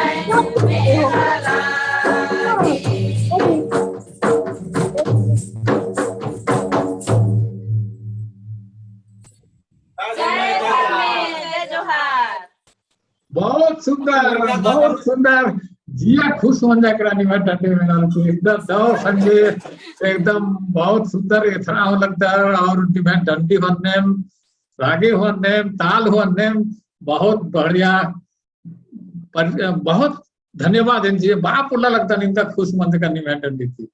जय जोहार। बहुत सुंदर, बहुत सुंदर। जिया खुश होन जाकर निम्है डंडी मेनर की एकदम दव संगेस, एकदम बहुत सुंदर एथरा हूँ लगदर और निम्है डंडी होन्नेम, रागे होन्नेम, ताल होन्नेम, बहुत बढ़िया। पर बहुत धन्यवाद एन जी, बाप उल्ला लगदन इन्दा खुश मंजकन निम्है डंडी ती।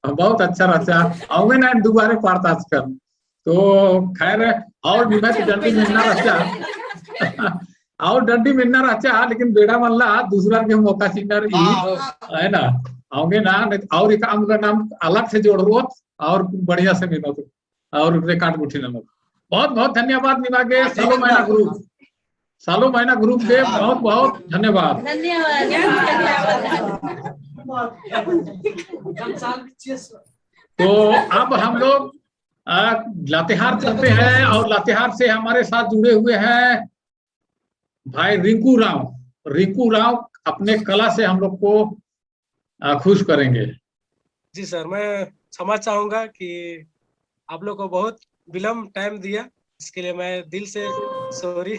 बहुत अच्छा रहचा। अवंगे ना दुबारे पाड़ता आजकल। तो खैर, और निम्है डंडी मेन्ना रहचा। और डंडी मेन्ना रहचा, लेकिन बेड़ा मल्ला, दूसरा के मौका चिअनर ई, हाँ, हाँ। है ना? अवंगे ना, नहीं, और एक आम का नाम अलग से जोड़रओत, और बढ़िया से मेनोत, और record गुट्ठी ननोत। बहुत, बहुत धन्यवाद निमा गे, हाँ, सालो महीना group। सालो महीना group के बहुत, बहुत धन्यवाद। धन्यवाद। तो अब हम लोग, आ, लातेहार चलते हैं और लातेहार से हमारे साथ जुड़े हुए हैं भाई रिंकू राव। रिंकू राव अपने कला से हम लोग को, आ, खुश करेंगे। जी सर, मैं क्षमा चाहूंगा कि आप लोग को बहुत विलंब time दिया, इसके लिए मैं दिल से sorry।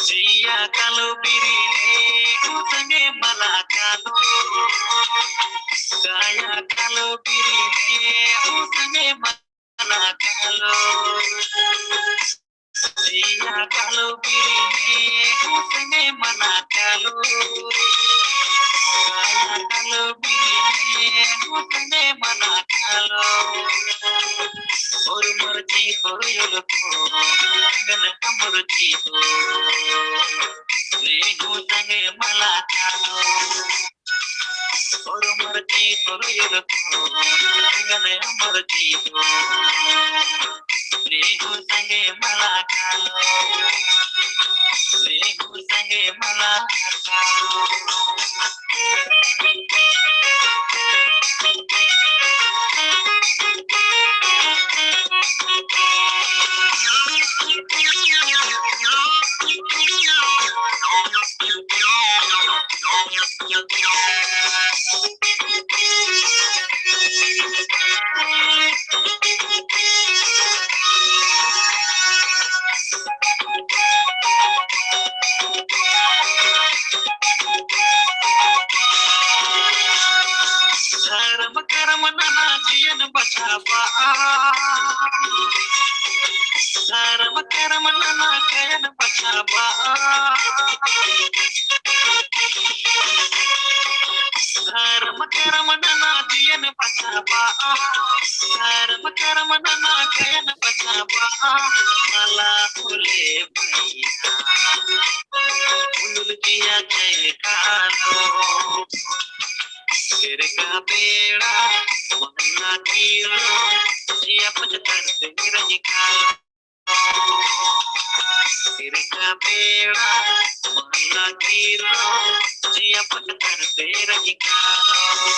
जिया कालो बिरिने हूँ संगे मला कालो। जिया कालो बिरिने हूँ संगे मला कालो। जिया कालो बिरिने हूँ संगे मला कालो। जिया कालो बिरिने हूँ संगे मला कालो। और मर्जी करो यो लोको, गन का मर्जी हो। रेहू संगे मला कालो। और मर्जी करो यो लोको, गन मर्जी हो। रेहू संगे मला कालो। रेहू संगे मला कालो। धर्म कर्म नना जियन बचाबआ। धर्म कर्म नना कयन बचाबआ। धर्म कर्म नना जियन बचाबआ। धर्म कर्म नना कयन बचाबआ। मला फुले मैया। उलुल जिया चैल कालो। सिरका बेड़ा महला कीरो, जिया पचतर से रही कालो। सिरका बेड़ा महला कीरो, जिया पचतर से रही कालो।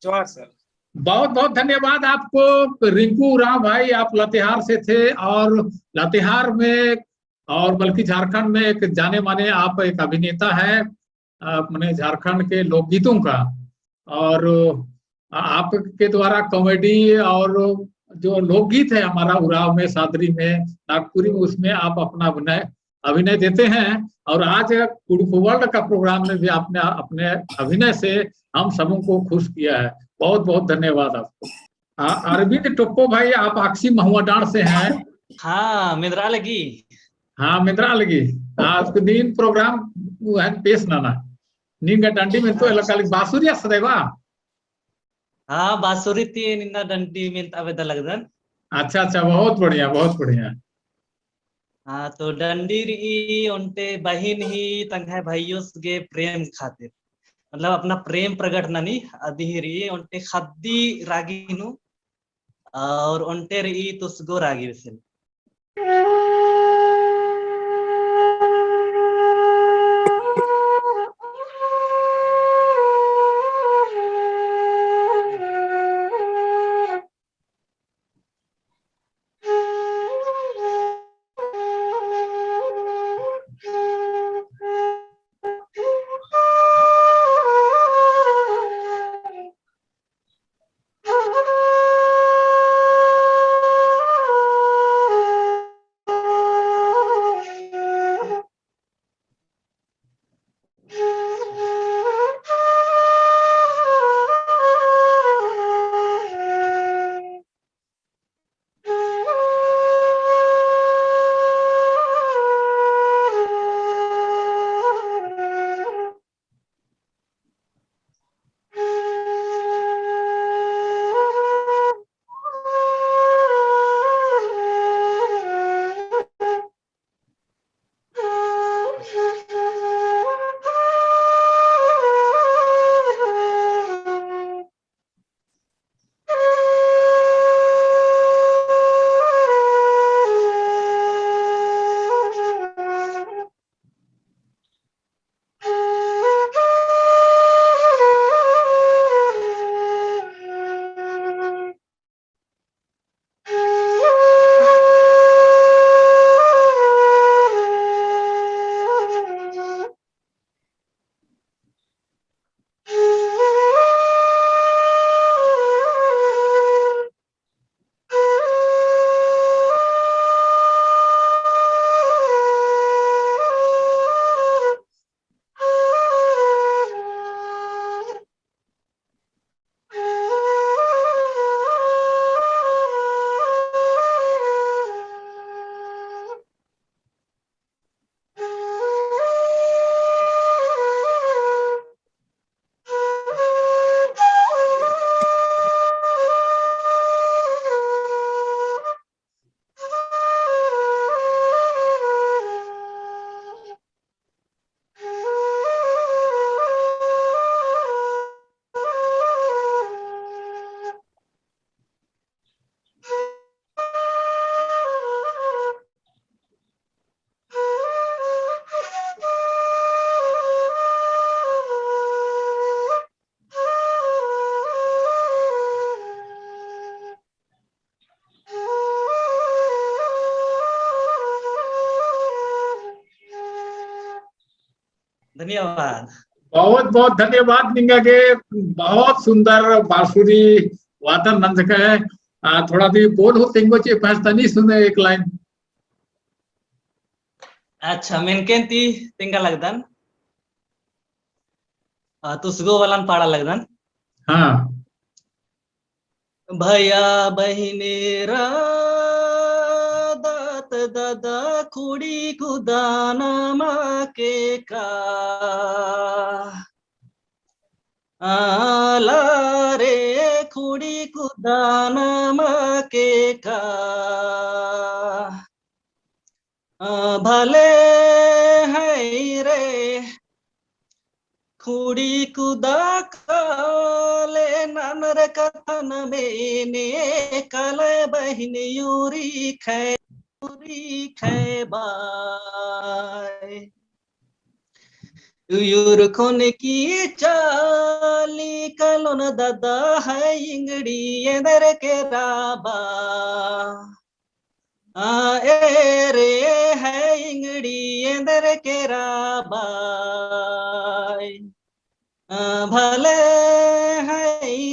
जोहार सर। बहुत बहुत धन्यवाद आपको रिंकू उराँव भाई, आप लातेहार से थे और लातेहार में और बल्कि झारखंड में एक जाने माने आप एक अभिनेता हैं, अ, मने झारखंड के लोकगीतों का, और, अ, आपके द्वारा comedy और जो लोकगीत है हमारा उराँव में, सादरी में, नागपुरी में, उसमें आप अपना अभिनय, अभिनय देते हैं और आज कुँड़ुख़ World का program में भी आपने अपने अभिनय से हम सबों को खुश किया है। बहुत बहुत धन्यवाद आपको। हाँ, अरविंद टोप्पो भाई, आप अक्सी महुआडाँड़ से हैं। हाँ, मेंदरा लगी। हाँ, मेंदरा लगी। हाँ, उसको नीन program वो है पेश नना। नीन का डंडी में तो अच्छा। एला काली बाँसुरी असन रहे बा। हाँ, बांसुरी ती एन इन्ना डंडी मेंता बेद्दा लगदन। अच्छा, अच्छा, बहुत बढ़िया, बहुत बढ़िया। हाँ, तो डंडी रई ओन्टे बहिन ही तंग्है भइयोस गे प्रेम खातिर, मतलब अपना प्रेम प्रगट ननी अदी ही रई ओन्टे ख़द्दी रागी नू, और ओन्टे रई तुसगो रागी बेसेन। धन्यवाद। बहुत बहुत धन्यवाद निंगा गे, बहुत सुंदर बांसुरी वादन नंजकय। आ, थोड़ा दी बोल हो तेंगो चे पास तनी सुने एक लाइन। अच्छा, मेनकेन ती तेंगा लगदन। आ, तुसगो वालन पाड़ा लगदन। हाँ। भया बहिनेरा दात दादा खुड़ी कुदाना माके का। आला रे खुड़ी कुदाना माके का। आ, भले है रे, खुड़ी कुदा काले ननर कथन मेने काले बहिन यूरी खै, यूरी खै बाय। यूर खोन की चाली कलोन दादा है इंगड़ी एंदर के राबा। आ, ए रे है इंगड़ी एंदर के राबाय। आ, भले है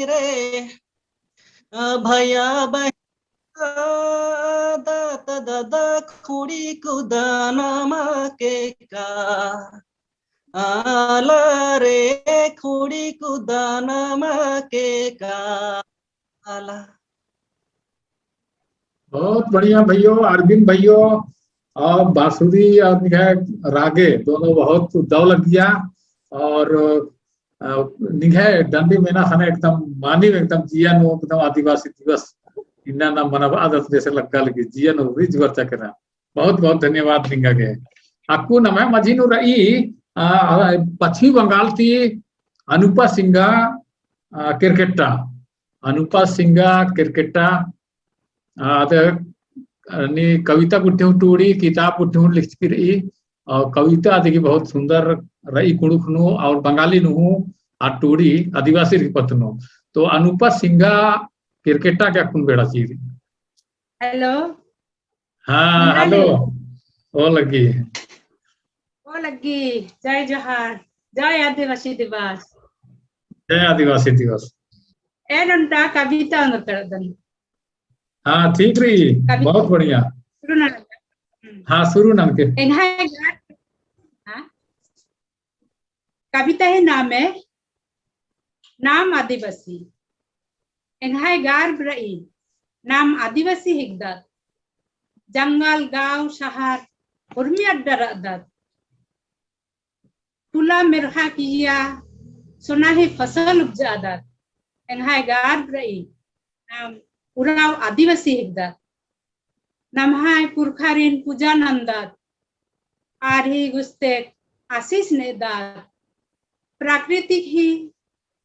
रे, आ, भया बहिन दात दादा खुड़ी कुदाना माके का। आला रे खुड़ी कुदाना माके का। आला। बहुत बढ़िया भइयो, अरविंद भइयो, और बांसुरी और निंग्है रागे दोनों बहुत उद्दव लगिया। और अ, निंग्है डंडी मेना ख़ने एकदम मानिम एकदम जिया नू एकदम आदिवासी दिवस इन्ना नाम मनाबआ दत जैसे लग्गा लगी, जिया नू रिझ बरचा केरा। बहुत बहुत धन्यवाद निंगा गे। अक्कु नम्है मझी नू रई, अ, अ, पश्चिमी बंगाल ती अनुपा सिंगा, अ, केरकेट्टा, अनुपा सिंगा केरकेट्टा, अ, अद, अ, नी कविता गुट्ठी हूँ टूड़ी, किताब गुट्ठी हूँ लिखचकी रई, और कविता अदिगे बहुत सुंदर रई कुँड़ुख़ नू और बंगाली नू हूँ, आ टूड़ी आदिवासी रई पत्त नू। तो अनुपा सिंगा केरकेट्टा गे अक्कुन बेड़ा चीरी। Hello। हाँ, नंगा hello। ली। ओ लग्गी। ओ लग्गी। जय जोहार। जय आदिवासी दिवस। जय आदिवासी दिवस। एन ओन्टा कविता ओंगोर तड़दन। हाँ, ठीक रई। कविता। बहुत बढ़िया। शुरू नना। हम्म। हाँ, शुरू ननके। एंग्है गार, हाँ? कविता ही नामे, नाम आदिवासी। एंग्है गार बरई, नाम आदिवासी हिकदत। जंगल, गाँव, शहर, उर्मी अड्डा रअदत। टुला मेरहा किइय्या, सोना ही फसल उपजादत। एंग्है गार बरई, नाम उराँव आदिवासी हिकदत। नम्है पुरखारिन पूजा नन्दत, आर ही गुस्तेक आशीष नेदत, प्राकृतिक ही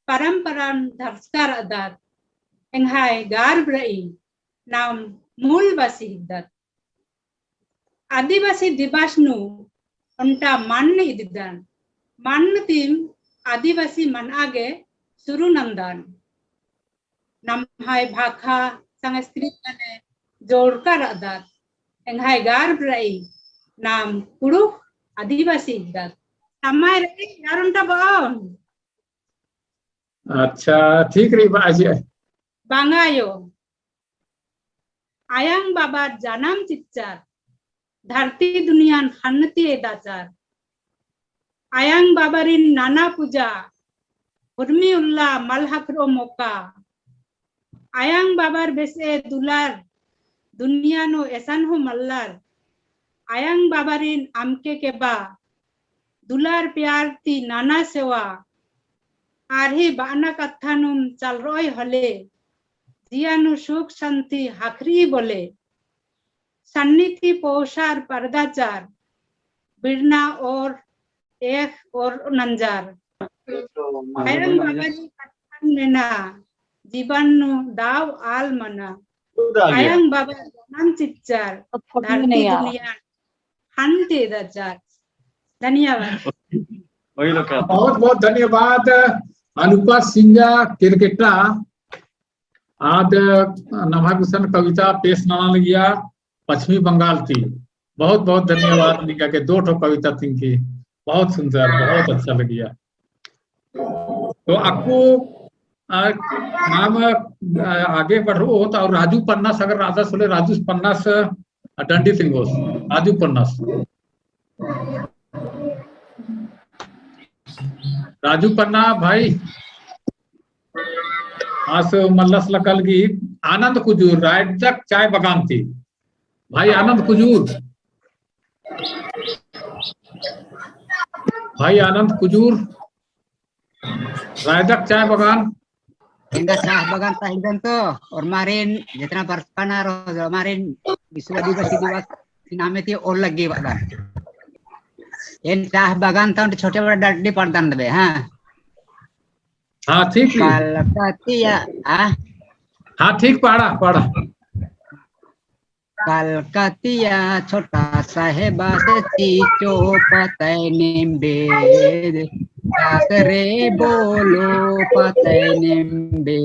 परम्परान धरचका रअदत, एंग्है गार बरई नाम मूलवासी हिकदत। आदिवासी दिवस नू ओन्टा मन्न इदिदन, मन्न तिम आदिवासी मनआ गे शुरू नन्दन। नम्है भाखा संस्कृति गने जोड़का रअदत। एंग्है गार बरई नाम कुँड़ुख़ आदिवासी हिकदत। समय रई यार ओन्टा बओन। अच्छा, ठीक रई बाजी। बंगायो। अयंग बाबर जनम चिच्चर, धरती दुनियन ख़न्न ती एदाचर। अयंग बाबरिन नना पूजा, उर्मी उल्ला मल ख़क्खरओ मोका। अयंग बाबर बेसे दुलार, दुनिया नू एसन हूँ मल्लर। अयंग बाबरिन अमके केबा, दुलार प्यार ती नना सेवा। आर ही बअना कत्था नुम चलरओय होले, जिया नू सुख शांति ख़क्खरई बोले। सन्नी ती पोशार परदाचार, बिड़ना ओर एख ओर नंजर। अयंग बाबरी कत्थन मेना, जीवन नू दाव आल मना। अयंग बाबर जनम चिच्चर, धरती दुनिया ख़न्न ती एदाचर। धन्यवाद। बहुत बहुत धन्यवाद अनुपा सिंगा केरकेट्टा। आद नम्है गुसन कविता पेश नना लगिया पश्चिमी बंगाल ती। बहुत बहुत धन्यवाद निंगा गे दो ठो कविता तिंकी। बहुत सुंदर, बहुत अच्छा लगिया। तो अक्कु, आ, नाम, आ, आगे बढ़रओत और राजू पन्नास अगर रअदस होले राजू पन्नास, आ, डंडी तिंगोस। राजू पन्नास। राजू पन्ना भाई, आस मल्लस लग्गा लगी। आनंद कुजूर, रायदक चाय बगान ती। भाई आनंद कुजूर, भाई आनंद कुजूर, रायदक चाय बगान। एंगा चाय बगान ता हिकदन तो, और मारिन जितना बरचका ना रओ, मारिन विश्व आदिवासी दिवस नामे ती ओर लग्गी बअदन। एन चाह बगान ता छोटे बड़ा डंडी पाड़दन दबे, हाँ। हाँ, ठीक है। कलकतिया, हाँ? हाँ, ठीक, पाड़ा, पाड़ा। कलकतिया छोटा साहेबा से चीचो पतई निम्बे, दस रे बोलो पतई निम्बे,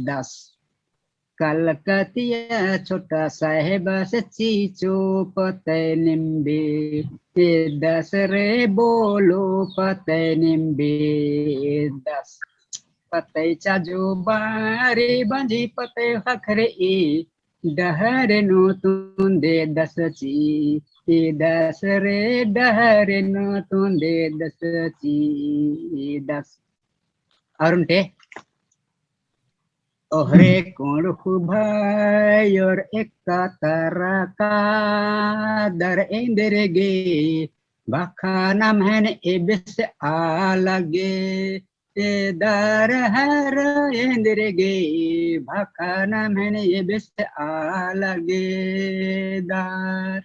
दस। कलकतिया छोटा साहेबा से चीचो पतई निम्बे, ए दस रे बोलो पतई निम्बे, ए दस। पतई चाजो बारी बंजी पतई ख़क्खरई, डहरे नू तुन्दे दस ची, ए दस रे डहरे नू तुन्दे दस ची, ए दस। और ओन्टे, ओहरे कुँड़ुख़ भाई और एका तरा कादर एन्देर गे, भखा नम्हैन एबेसे आलगे, ए दर हर एन्देरगे, भखा नम्हैन एबेसे आलगे दर।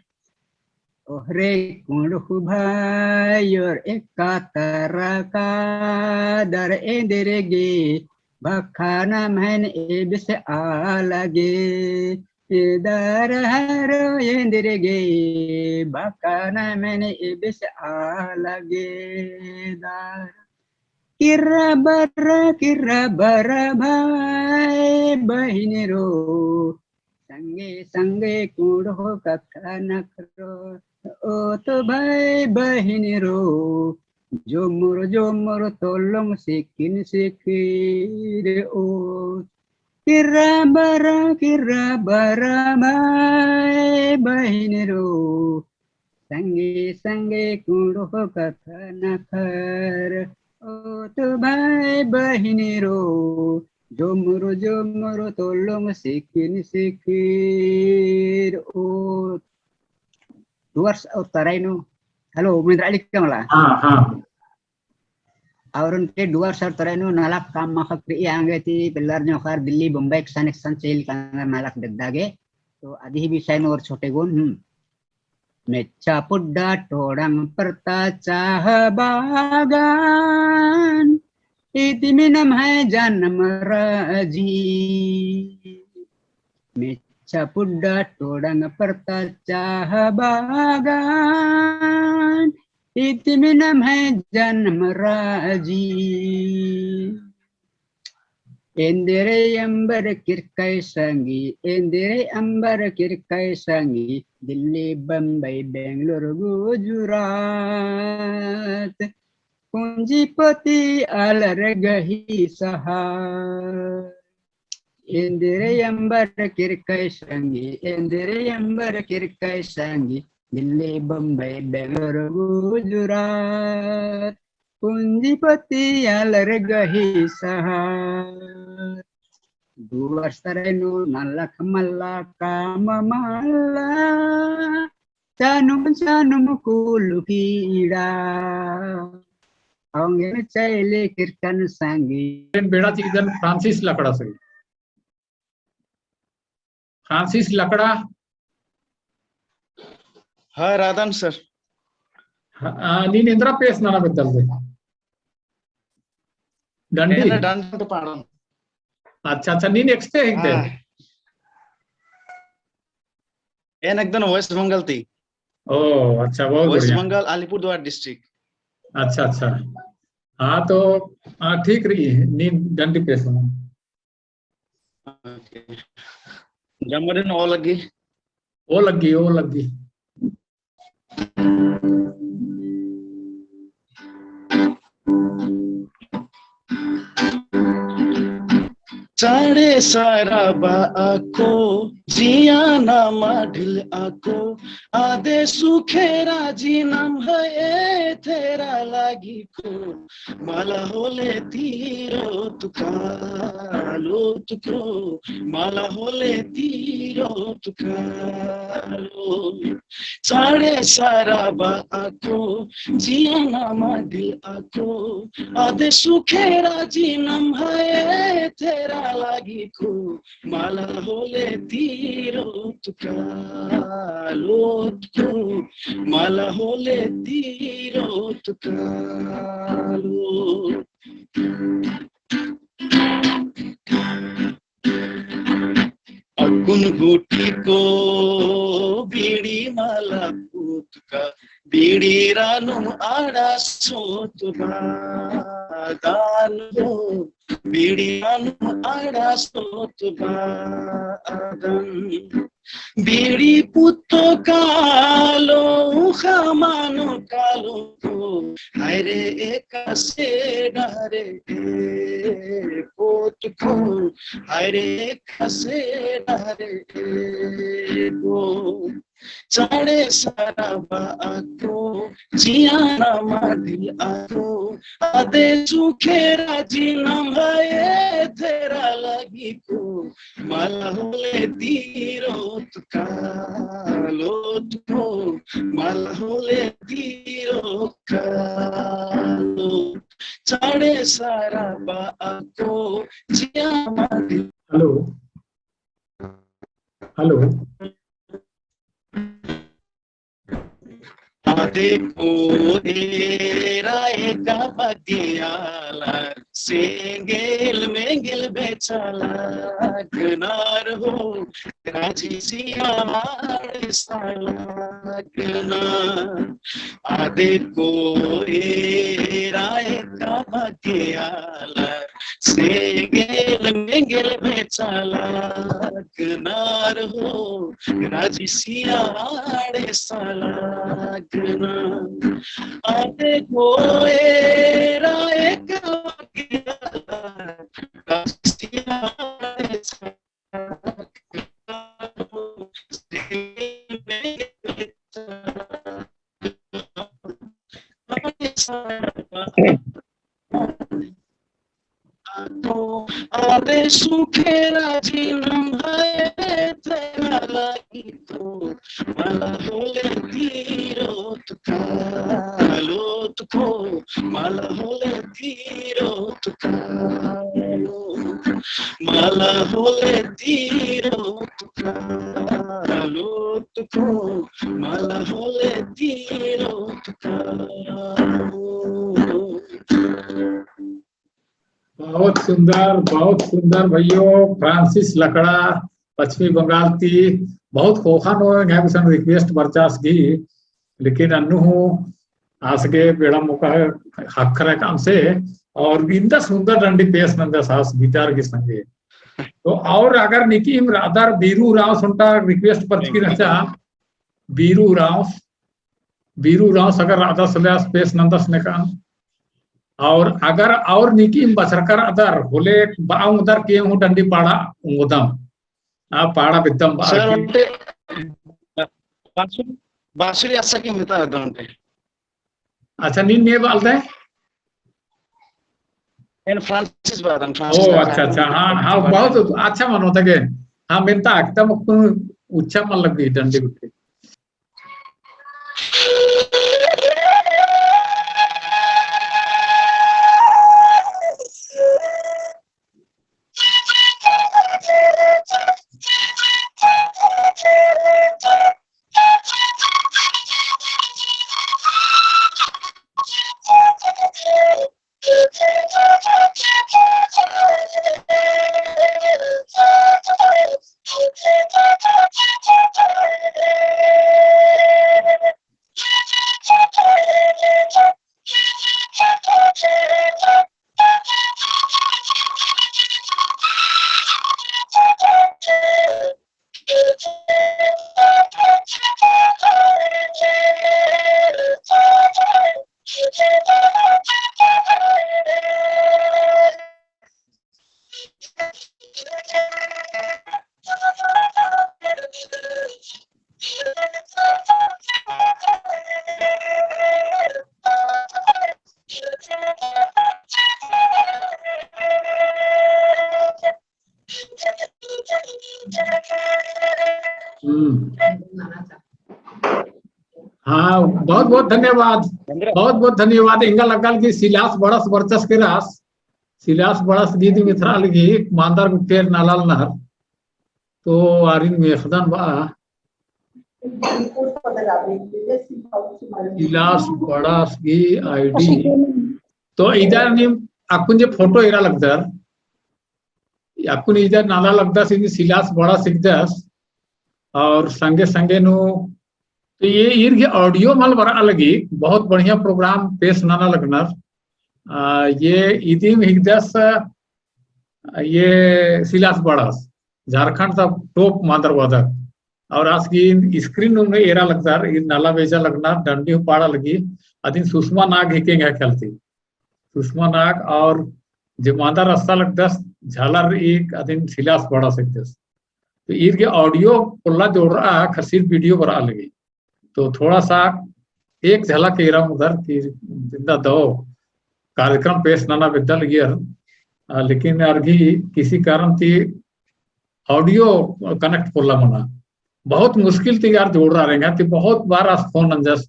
ओहरे कुँड़ुख़ भाई और एका तरा का दर एन्देरगे, भखा नम्हैन एबेसे आलगे, ए दर हर एन्देरगे, भखा नम्हैन एबेसे आलगे दर। किर्रा बर्रा, किर्रा बर्रा भाई बहिनरो, संगे संगे कुँड़ुख़ कत्था नखरो, ओ तो भाई बहिनरो, जोमुर जोमुर तोलोंग सिकिन सिकिर ओ। किर्रा बर्रा, किर्रा बर्रा भाई बहिनरो, संगे संगे कुँड़ुख़ कत्था नखर, ओ तो भाई बहिनरो, जोमुर जोमुर तोलोंग सिकिन सिकिर ओ। डुअर्स और तराई नू, hello, मेंदरा लिखा मला। हाँ, हाँ। और ओन्टे डुअर्स और तराई नू नलख काम माख़ा करी आंगे ती पेल्लर जोंख़र दिल्ली बम्बई एकसन एकसन चइल कांगर नलख बेद्दा गे। तो अदी ही विषय नू और छोटे गुन, हम्म। मेच्छा पुड्डा टोड़ंग परता चाह बागान, इदिम नम्है जनम राजी। मेच्छा पुड्डा टोड़ंग परता चाह बागान, इदिम नम्है जनम राजी। एन्देरे अम्बर किरकय संगी, एन्देरे अम्बर किरकय संगी, दिल्ली, बम्बई, बेंगलोर, गुजरात, पूंजीपति आलर गही सहार। एन्देरे अम्बर किरकय संगी, एन्देरे अम्बर किरकय संगी, दिल्ली, बम्बई, बेंगलोर, गुजरात, पूंजीपति आलर गही सहार। डुअर्स तराई नू नलख मल्ला काम मल्ला, चानुम चानुम कुलु कीड़ा। औंगे में चैले किरकन संगी। बेड़ा चिकदन फ्रांसिस लकड़ा संगी। फ्रांसिस लकड़ा। हाँ, राधन सर। हाँ, आ, नीन एन्दरा पेस नना बेद्दल दे? डंडी? एन डंडी तो पाड़न। अच्छा, अच्छा, नीन एकस्ते हिकदे? हाँ। एन एकदन वेस्ट बंगाल ती। ओ, अच्छा, बहुत वेस्ट बढ़िया। बंगाल, अलीपुरद्वार डिस्ट्रिक्ट। अच्छा, अच्छा। हाँ, तो, हाँ, ठीक रई, नीन डंडी पेस नना। जमरिन ओ लग्गी। ओ लग्गी, ओ लग्गी। चाड़े सारा बा अक्कु, जिया नमा ढिल अक्कु, आदे सुखे राजी नम्है एथेरा लागी को, मला होले तीरो तुका, लो तुको, मला होले तीरो तुका, लो। चाड़े सारा बा अक्कु, जिया नमा ढिल अक्कु, आदे सुखे राजी नम्है एथेरा लागी को, मला होले तीरो तुका, लो तुको, मला होले तीरो तुका, लो। अक्कुन गुटी को बीड़ी मला पुतका, बीड़ी रानुम आड़ा सोत बा, दान हो, बीड़ी रानुम आड़ा सोत बा, अदन। बीड़ी पुत्तो कालो, खमानो कालो को, हाय रे एकासे डहरे ए पोत को, हाय रे एकासे डहरे ए को। चाड़े सारा बा अक्कु, जिया नमा ढिल अक्कु, आदे सुखे राजी नम्है एथेरा लागी को, मला होले तीरो तुका, लो तुको, मला होले तीरो कालो, चाड़े सारा बाको जिया मादी। हेलो, हेलो। आदे को एरा एका बगियाला, सेंगेल मेंगेल बेचाला, गनार हो, राजी सिया माड़े साला, गनार। आदे को एरा एका बगियाला, सेंगेल मेंगेल बेचाला, गनार हो, राजी सिया माड़े साला, गनार। आदे को एरा एका बगियाला, राजी सिया माड़े साला, गनार हो, सेंगेल मेंगेल बेचाला। आदे सुखेरा जिन्ना है तेरा लागी तो, मला होले तीरो तुका, लो तुको, मला होले तीरो तुका, लो, मला होले तीरो तुका, लो तुको, मला होले तीरो तुका। बहुत सुंदर, बहुत सुंदर भइयो। फ्रांसिस लकड़ा, पश्चिमी बंगाल ती, बहुत ख़ोख़ा नू एंग्है गुसन request बरचस गही, लेकिन अन्नु हूँ आस गे बेड़ा मौका ख़क्खरा काम से, और इन्दा सुंदर डंडी पेश नन्दस आस guitar के संगे। तो और अगर नीकिम रअदर बीरू उराँवस ओन्टा request बरचकी रहचा, बीरू उराँवस, बीरू उराँवस अगर रअदस होले आस पेश नन्दस नेकान। और अगर और नीकिम बछरका रअदर होले बआ ओंगदर के हूँ डंडी पाड़ा ओंगदम। आ पाड़ा बेद्दम बआ sir, की। ओन्टे बांसुरी, बांसुरी असा की मिता है ओन्टे। अच्छा, नीन ने बालदय? एन फ्रांसिस बादन, फ्रांसिस ओ, बादन। अच्छा, अच्छा, हाँ, हाँ, बहुत अच्छा मनो तगे। हाँ, मेन्ता एकदम अक्कुन उच्छा मल लग्गी डंडी गुट्ठी। हम्म। हाँ, बहुत बहुत धन्यवाद। बहुत बहुत धन्यवाद। एंगा लग्गल कि सिलास बड़स बरचस केरस, सिलास बड़स गही दिम एथरा लगी, मांदर गुट्ठी नू नलनर। तो आरिन मेख़दन बआ। सिलास बड़स गही ID। तो इदा नीम अक्कुन जे photo एरा लगदर, अक्कुन इदा नना लगदस, इन्ने सिलास बड़स हिकदस, और संगे संगे नू, तो ये ईर गही audio मल बरआ लगी, बहुत बढ़िया program पेश नना लगनर। आ, ये इदिम हिकदस, आ, ये सिलास बड़स, झारखंड ता top मांदर वादक। और आस गही screen नू एरा लगदर, ईर नला बेजा लगनर, डंडी हूँ पाड़ा लगी, अदिन सुषमा नाग हिके एंग्है ख्याल ती। सुषमा नाग और जे मांदर अस्ता लगदस झालर एक अदिन सिलास बड़स हिकदस। तो ईर गही audio पोल्ला जोड़रआ ख़सिर video बरआ लगी। तो थोड़ा सा एक झलक एरा ओंगदर कि जिन्दा दव कार्यक्रम पेश नना बेद्दा लगियर, आ, लेकिन आर गही किसी कारण ती audio connect पोल्ला मना। बहुत मुश्किल ती आर जोड़रआ रअदस, ती बहुत बार आस फोन नंजस,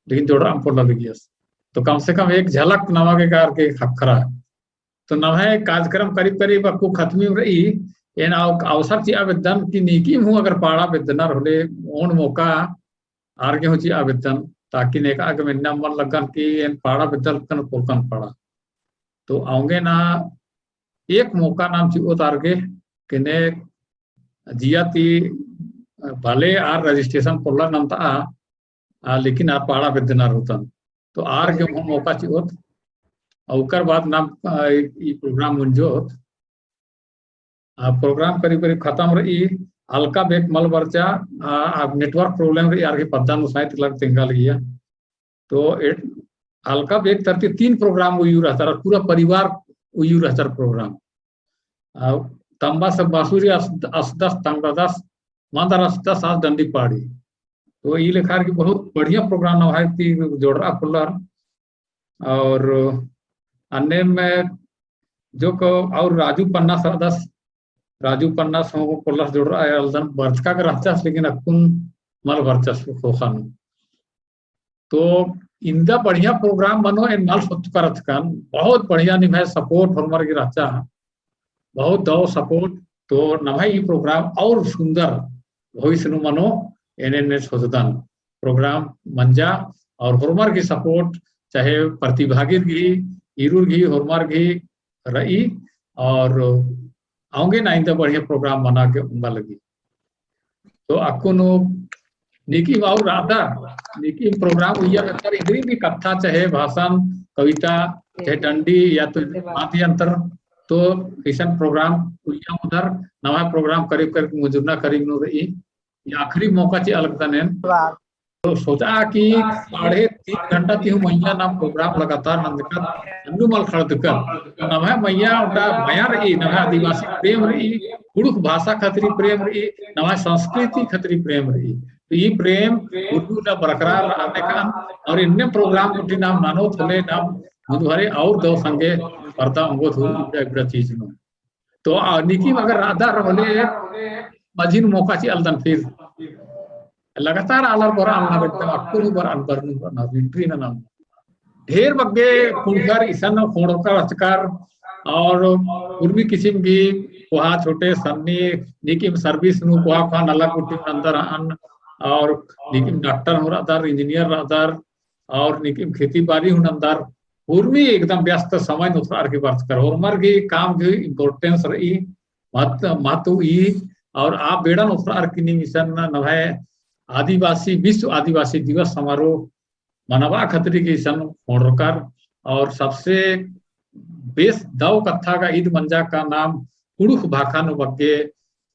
लेकिन जोड़रआ पोल्ला लगियस। तो कम से कम एक झलक नमा गे आर गे ख़क्खरा। तो नम्है कार्यक्रम करीब करीब अक्कु खतमिम रई, एन अव-, अवसर चिआ बेद्दन कि नीकिम हूँ अगर पाड़ा बेद्दनर होले ओन मौका आर गे हूँ चिआ बेद्दन, ताकि नेका गे मेन्ना मल लग्गन कि एन पाड़ा बेद्दा लगदन पोल्लकन पाड़ा। तो औंगे ना एक मौका नाम चिओत आर गे, कि ने जिया ती भले आर registration पोल्ला नन्तआ, आ, लेकिन आर पाड़ा बेद्दनर होतन। तो आर गे हूँ मौका चिओत। आ, ओकर बाद नाम, आ, ई, ई program मुंजोत। आ, program करीब करीब खतम रई, अलका बेक मल बरचा, आ, आ, network problem रई, आर गे पद्दा नू साइत लग तेंगा लगिया। तो एट-, अलका बेक तरती तीन program उइयू रहचर, पूरा परिवार उइयू रहचर program। आ, तम्बा सब बाँसुरी अस-, असदस, तंगदस, मांदर असदस, आस डंडी पाड़ी। तो ई लेखा आर गे बहुत बढ़िया program नम्है ती जोड़रआ पोल्लर। और अन्नेम जो को और राजू पन्नास रअदस, राजू पन्नास हूँ पोल्लस जोड़रआ, आलदन बरचका गे रहचस, लेकिन अक्कुन मल बरचस ख़ोख़ा नू। तो इन्दा बढ़िया program मनो एन मल सोचका रहचकन, बहुत बढ़िया निम्है support होरमर गे रहचा, बहुत दव support, तो नम्है ई program और सुंदर भविष्य नू मनो एन्ने एन्ने सोचदन। Program मंजा और होरमर गे support, चाहे प्रतिभागीर गे, ईरुर गे, होरमर गे रई और औंगे ना इन्दा बढ़िया program मना गे ओंगा लगी। तो अक्कुन नीकिम और रअदर, नीकिम program उइया बेद्दर, इन्द्रिम भी कत्था चाहे भाषण, कविता, चाहे डंडी या तो वाद्य यंत्र, तो इसन program उइया उधर नम्है program करीब करीब मुंजुरना करीब नू रई। ई आखिरी मौका चिआ लगदन एन। तो सोचआ कि साढ़े तीन घंटा ती हूँ मइय्याँ नाम program लगातार नंजकत, अन्नु मल खड़दकत। तो नम्है मइय्याँ ओन्टा मया रई, नम्है आदिवासी प्रेम रई, कुँड़ुख़ भाषा खतरी प्रेम रई, नम्है संस्कृति खतरी प्रेम रई। तो ई प्रेम उर्दू ला बरकरार रअना कान, और एन्ने program गुट्ठी नाम ननोत होले नाम मुन्दुहरे और दव संगे परदा ओंगोत हूँ इबड़ा इबड़ा चीज नू। तो आ, नीकिम अगर रअदर होले मझी नू मौका चिआ लगदन फिर। लगातार आलर बरआ लगदन, अक्कुन बरआ, बरआ, बरआ, entry नना। ढेर बग्गे कुँड़ुख़र इसन ख़ोंड़रकर रहचकर, और उर्मी किसिम गे कोहा छोटे सन्नी, नीकिम service नू कोहा कोहा नलख गुट्ठी नंदर हन, और नीकिम doctor हूँ रअदर, engineer रअदर, और नीकिम खेती बारी हूँ नंदर, उर्मी एकदम व्यस्त समय नू ओथरअर की बरचकर, होरमर गे काम गे importance रई, महत्व, महत्व ई, और आ बेड़ा नू ओथरअर की नीम इसन नम्है आदिवासी, विश्व आदिवासी दिवस समारोह मनाबआ खतरी गे इसन ख़ोंड़रकर, और सबसे बेस दव कत्था गा ईद मंजा का नाम कुँड़ुख़ भाखा नू बग्गे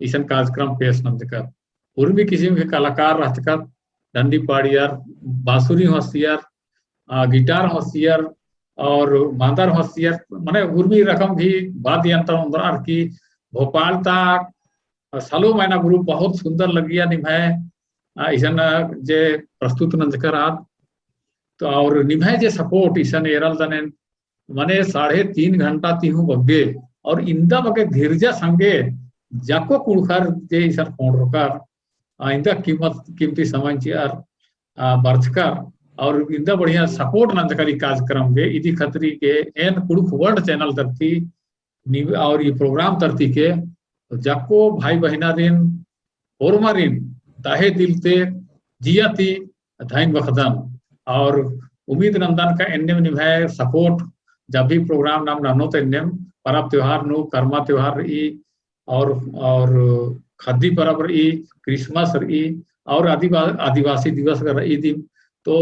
इसन कार्यक्रम पेश नंजकत। उर्मी किसिम के कलाकार रहचकत, डंडी पाड़ियर, बाँसुरी हूँ अस्सियर, आ, guitar हूँ अस्सियर, और मांदर हूँ अस्सियर, मने उर्मी रकम गे वाद्य यंत्र ओन्दरअर की भोपाल ता सलो मैना group बहुत सुंदर लगिया निम्है, आ, इसन जे प्रस्तुत नंजकर आद। तो और निम्है जे support इसन एरा लगदन एन, मने साढ़े तीन घंटा ती हूँ बग्गे, और इन्दा बग्गे धीरजा संगे जाको कुँड़ुख़र जे इसन ख़ोंड़रकर, आ, इन्दा कीमत, कीमती समय चिअर, आ, बरचकर, और इन्दा बढ़िया support नंजकर ई कार्यक्रम गे, इदी खतरी गे एन कुँड़ुख़ World channel तरती नीम और ई program तरती के जाको भाई बहिनारिन, होरमारिन, तहे दिल ते, जिया ती धइन बखदन। और उम्मीद नंदन का एन्नेम निम्है support, जब भी program नाम ननोत एन्नेम, परब त्योहार नू, करमा त्योहार रई, और, और खद्दी परब रई, Christmas रई, और आदिवा-, आदिवासी दिवस का रई दिम। तो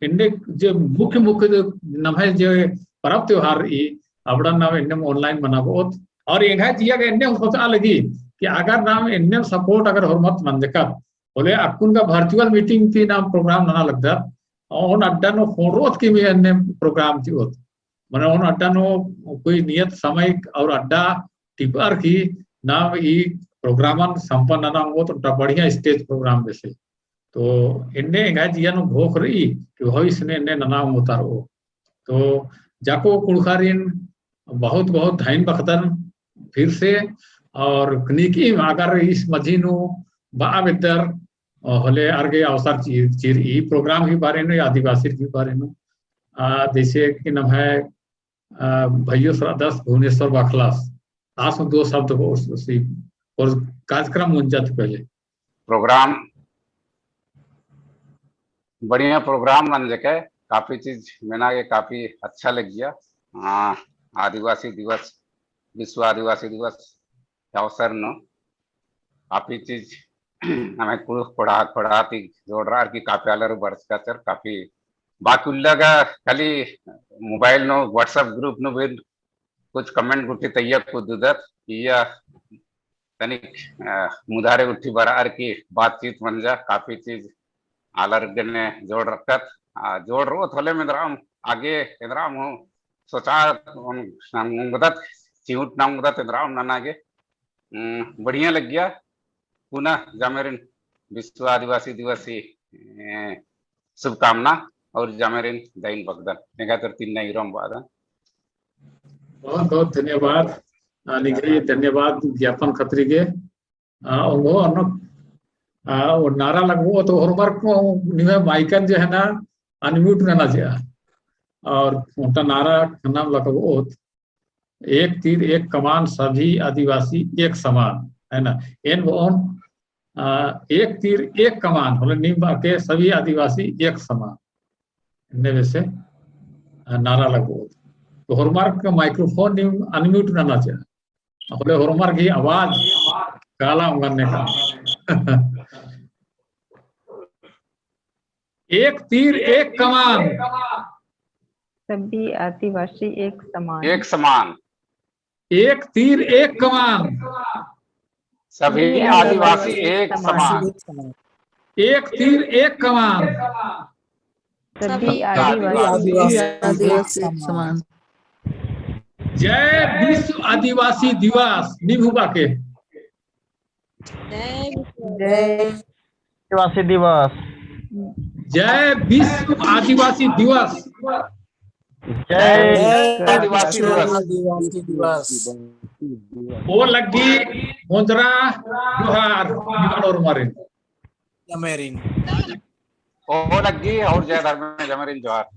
एन्ने जे मुख्य, मुख्य जे नम्है जे परब त्योहार रई, अबड़न नाम एन्नेम online मनाबओत। और एंग्है जिया गे एन्ने सोचआ लगी कि अगर नाम एन्नेम support अगर होरमत नंजकत, होले अक्कुन गा virtual meeting ती नाम program नना लगदत, ओन अड्डा नू ख़ोंड़रओत कि मी एन्ने program चिओत। मने ओन अड्डा नू कोई नियत समय और अड्डा टिपअर की नाम ई programन संपन्न नना ओंगोत, ओन्टा बढ़िया stage program बेसे। तो एन्ने एंग्है जिया नू भोख रई कि भविष्य नू एन्ने नना ओंगोतारओ। तो जाको कुँड़ुख़ारिन बहुत बहुत धइन बखदन फिर से, और नीकिम अगर इस मझी नू बआ बेद्दर अ, होले आर गे अवसर चिर, चिर ई program ही बारे नू, आदिवासी ही बारे नू। अ, जैसे कि नम्है, अ, भइयो श्रद्धास भुवनेश्वर बखलास, आस दो शब्द हो उस, उसी, और कार्यक्रम मुंजा ती पहले। Program बढ़िया program नंजके, काफी चीज मेना गे काफी अच्छा लग्गिया। आ, आदिवासी दिवस, विश्व आदिवासी दिवस के अवसर नू काफी चीज नम्है कुँड़ुख़ ख़ोंड़हा, ख़ोंड़हा ती जोड़रअर की काफी आलर बरचकाचर, काफी बाकी उल्ला गा खाली mobile नू WhatsApp group नू भी कुछ comment गुट्ठी तइय्या कुद्दत, इय्या तनिक, अ, मुधारे गुट्ठी बरअर की बातचीत मंजा, काफी चीज आलर गने जोड़रकत, अ, जोड़रओत होले एन्दराम आगे, एन्दराम हूँ सोचा ओंगदत, चिहुट नंगदत एन्दराम नना गे। उम, बढ़िया लग्गिया, पुनः जामेरिन विश्व आदिवासी दिवस ही, ए, शुभकामना और जामेरिन दइन बअदन। एंगा तर तिन्ना इरोम बअदन। बहुत बहुत धन्यवाद। आ, निंग्है धन्यवाद ज्ञापन खतरी गे। आ, ओंगो अन्नो, आ, ओ नारा लगबओत होरमर को निम्है माइकन जे है ना, unmute नना चिआ। और ओन्टा नारा खन्नम लगबओत, एक तीर एक कमान, सभी आदिवासी एक समान, है ना? एन बओन, आ, एक तीर एक कमान, होले नीम बाके सभी आदिवासी एक समान। एन्ने बेसे, आ, नारा लगबओत। तो होरमर के microphone नीम unmute नना चिआ। होले होरमर गही आवाज काला ओंगन नेका। एक तीर एक कमान। सभी आदिवासी एक समान। एक समान। एक तीर एक कमान। सभी आदिवासी एक समान। एक तीर एक कमान। सभी आदिवासी एक समान। जय विश्व आदिवासी दिवस। नीम हूँ बाके। जय विश्व आदिवासी दिवस। जय विश्व आदिवासी दिवस। जय आदिवासी दिवस। ओ लग्गी मोंजरा जोहार, निमन होरमारिन। जमेरिन। ओ लग्गी और जय धर्मेस जमेरिन जोहार।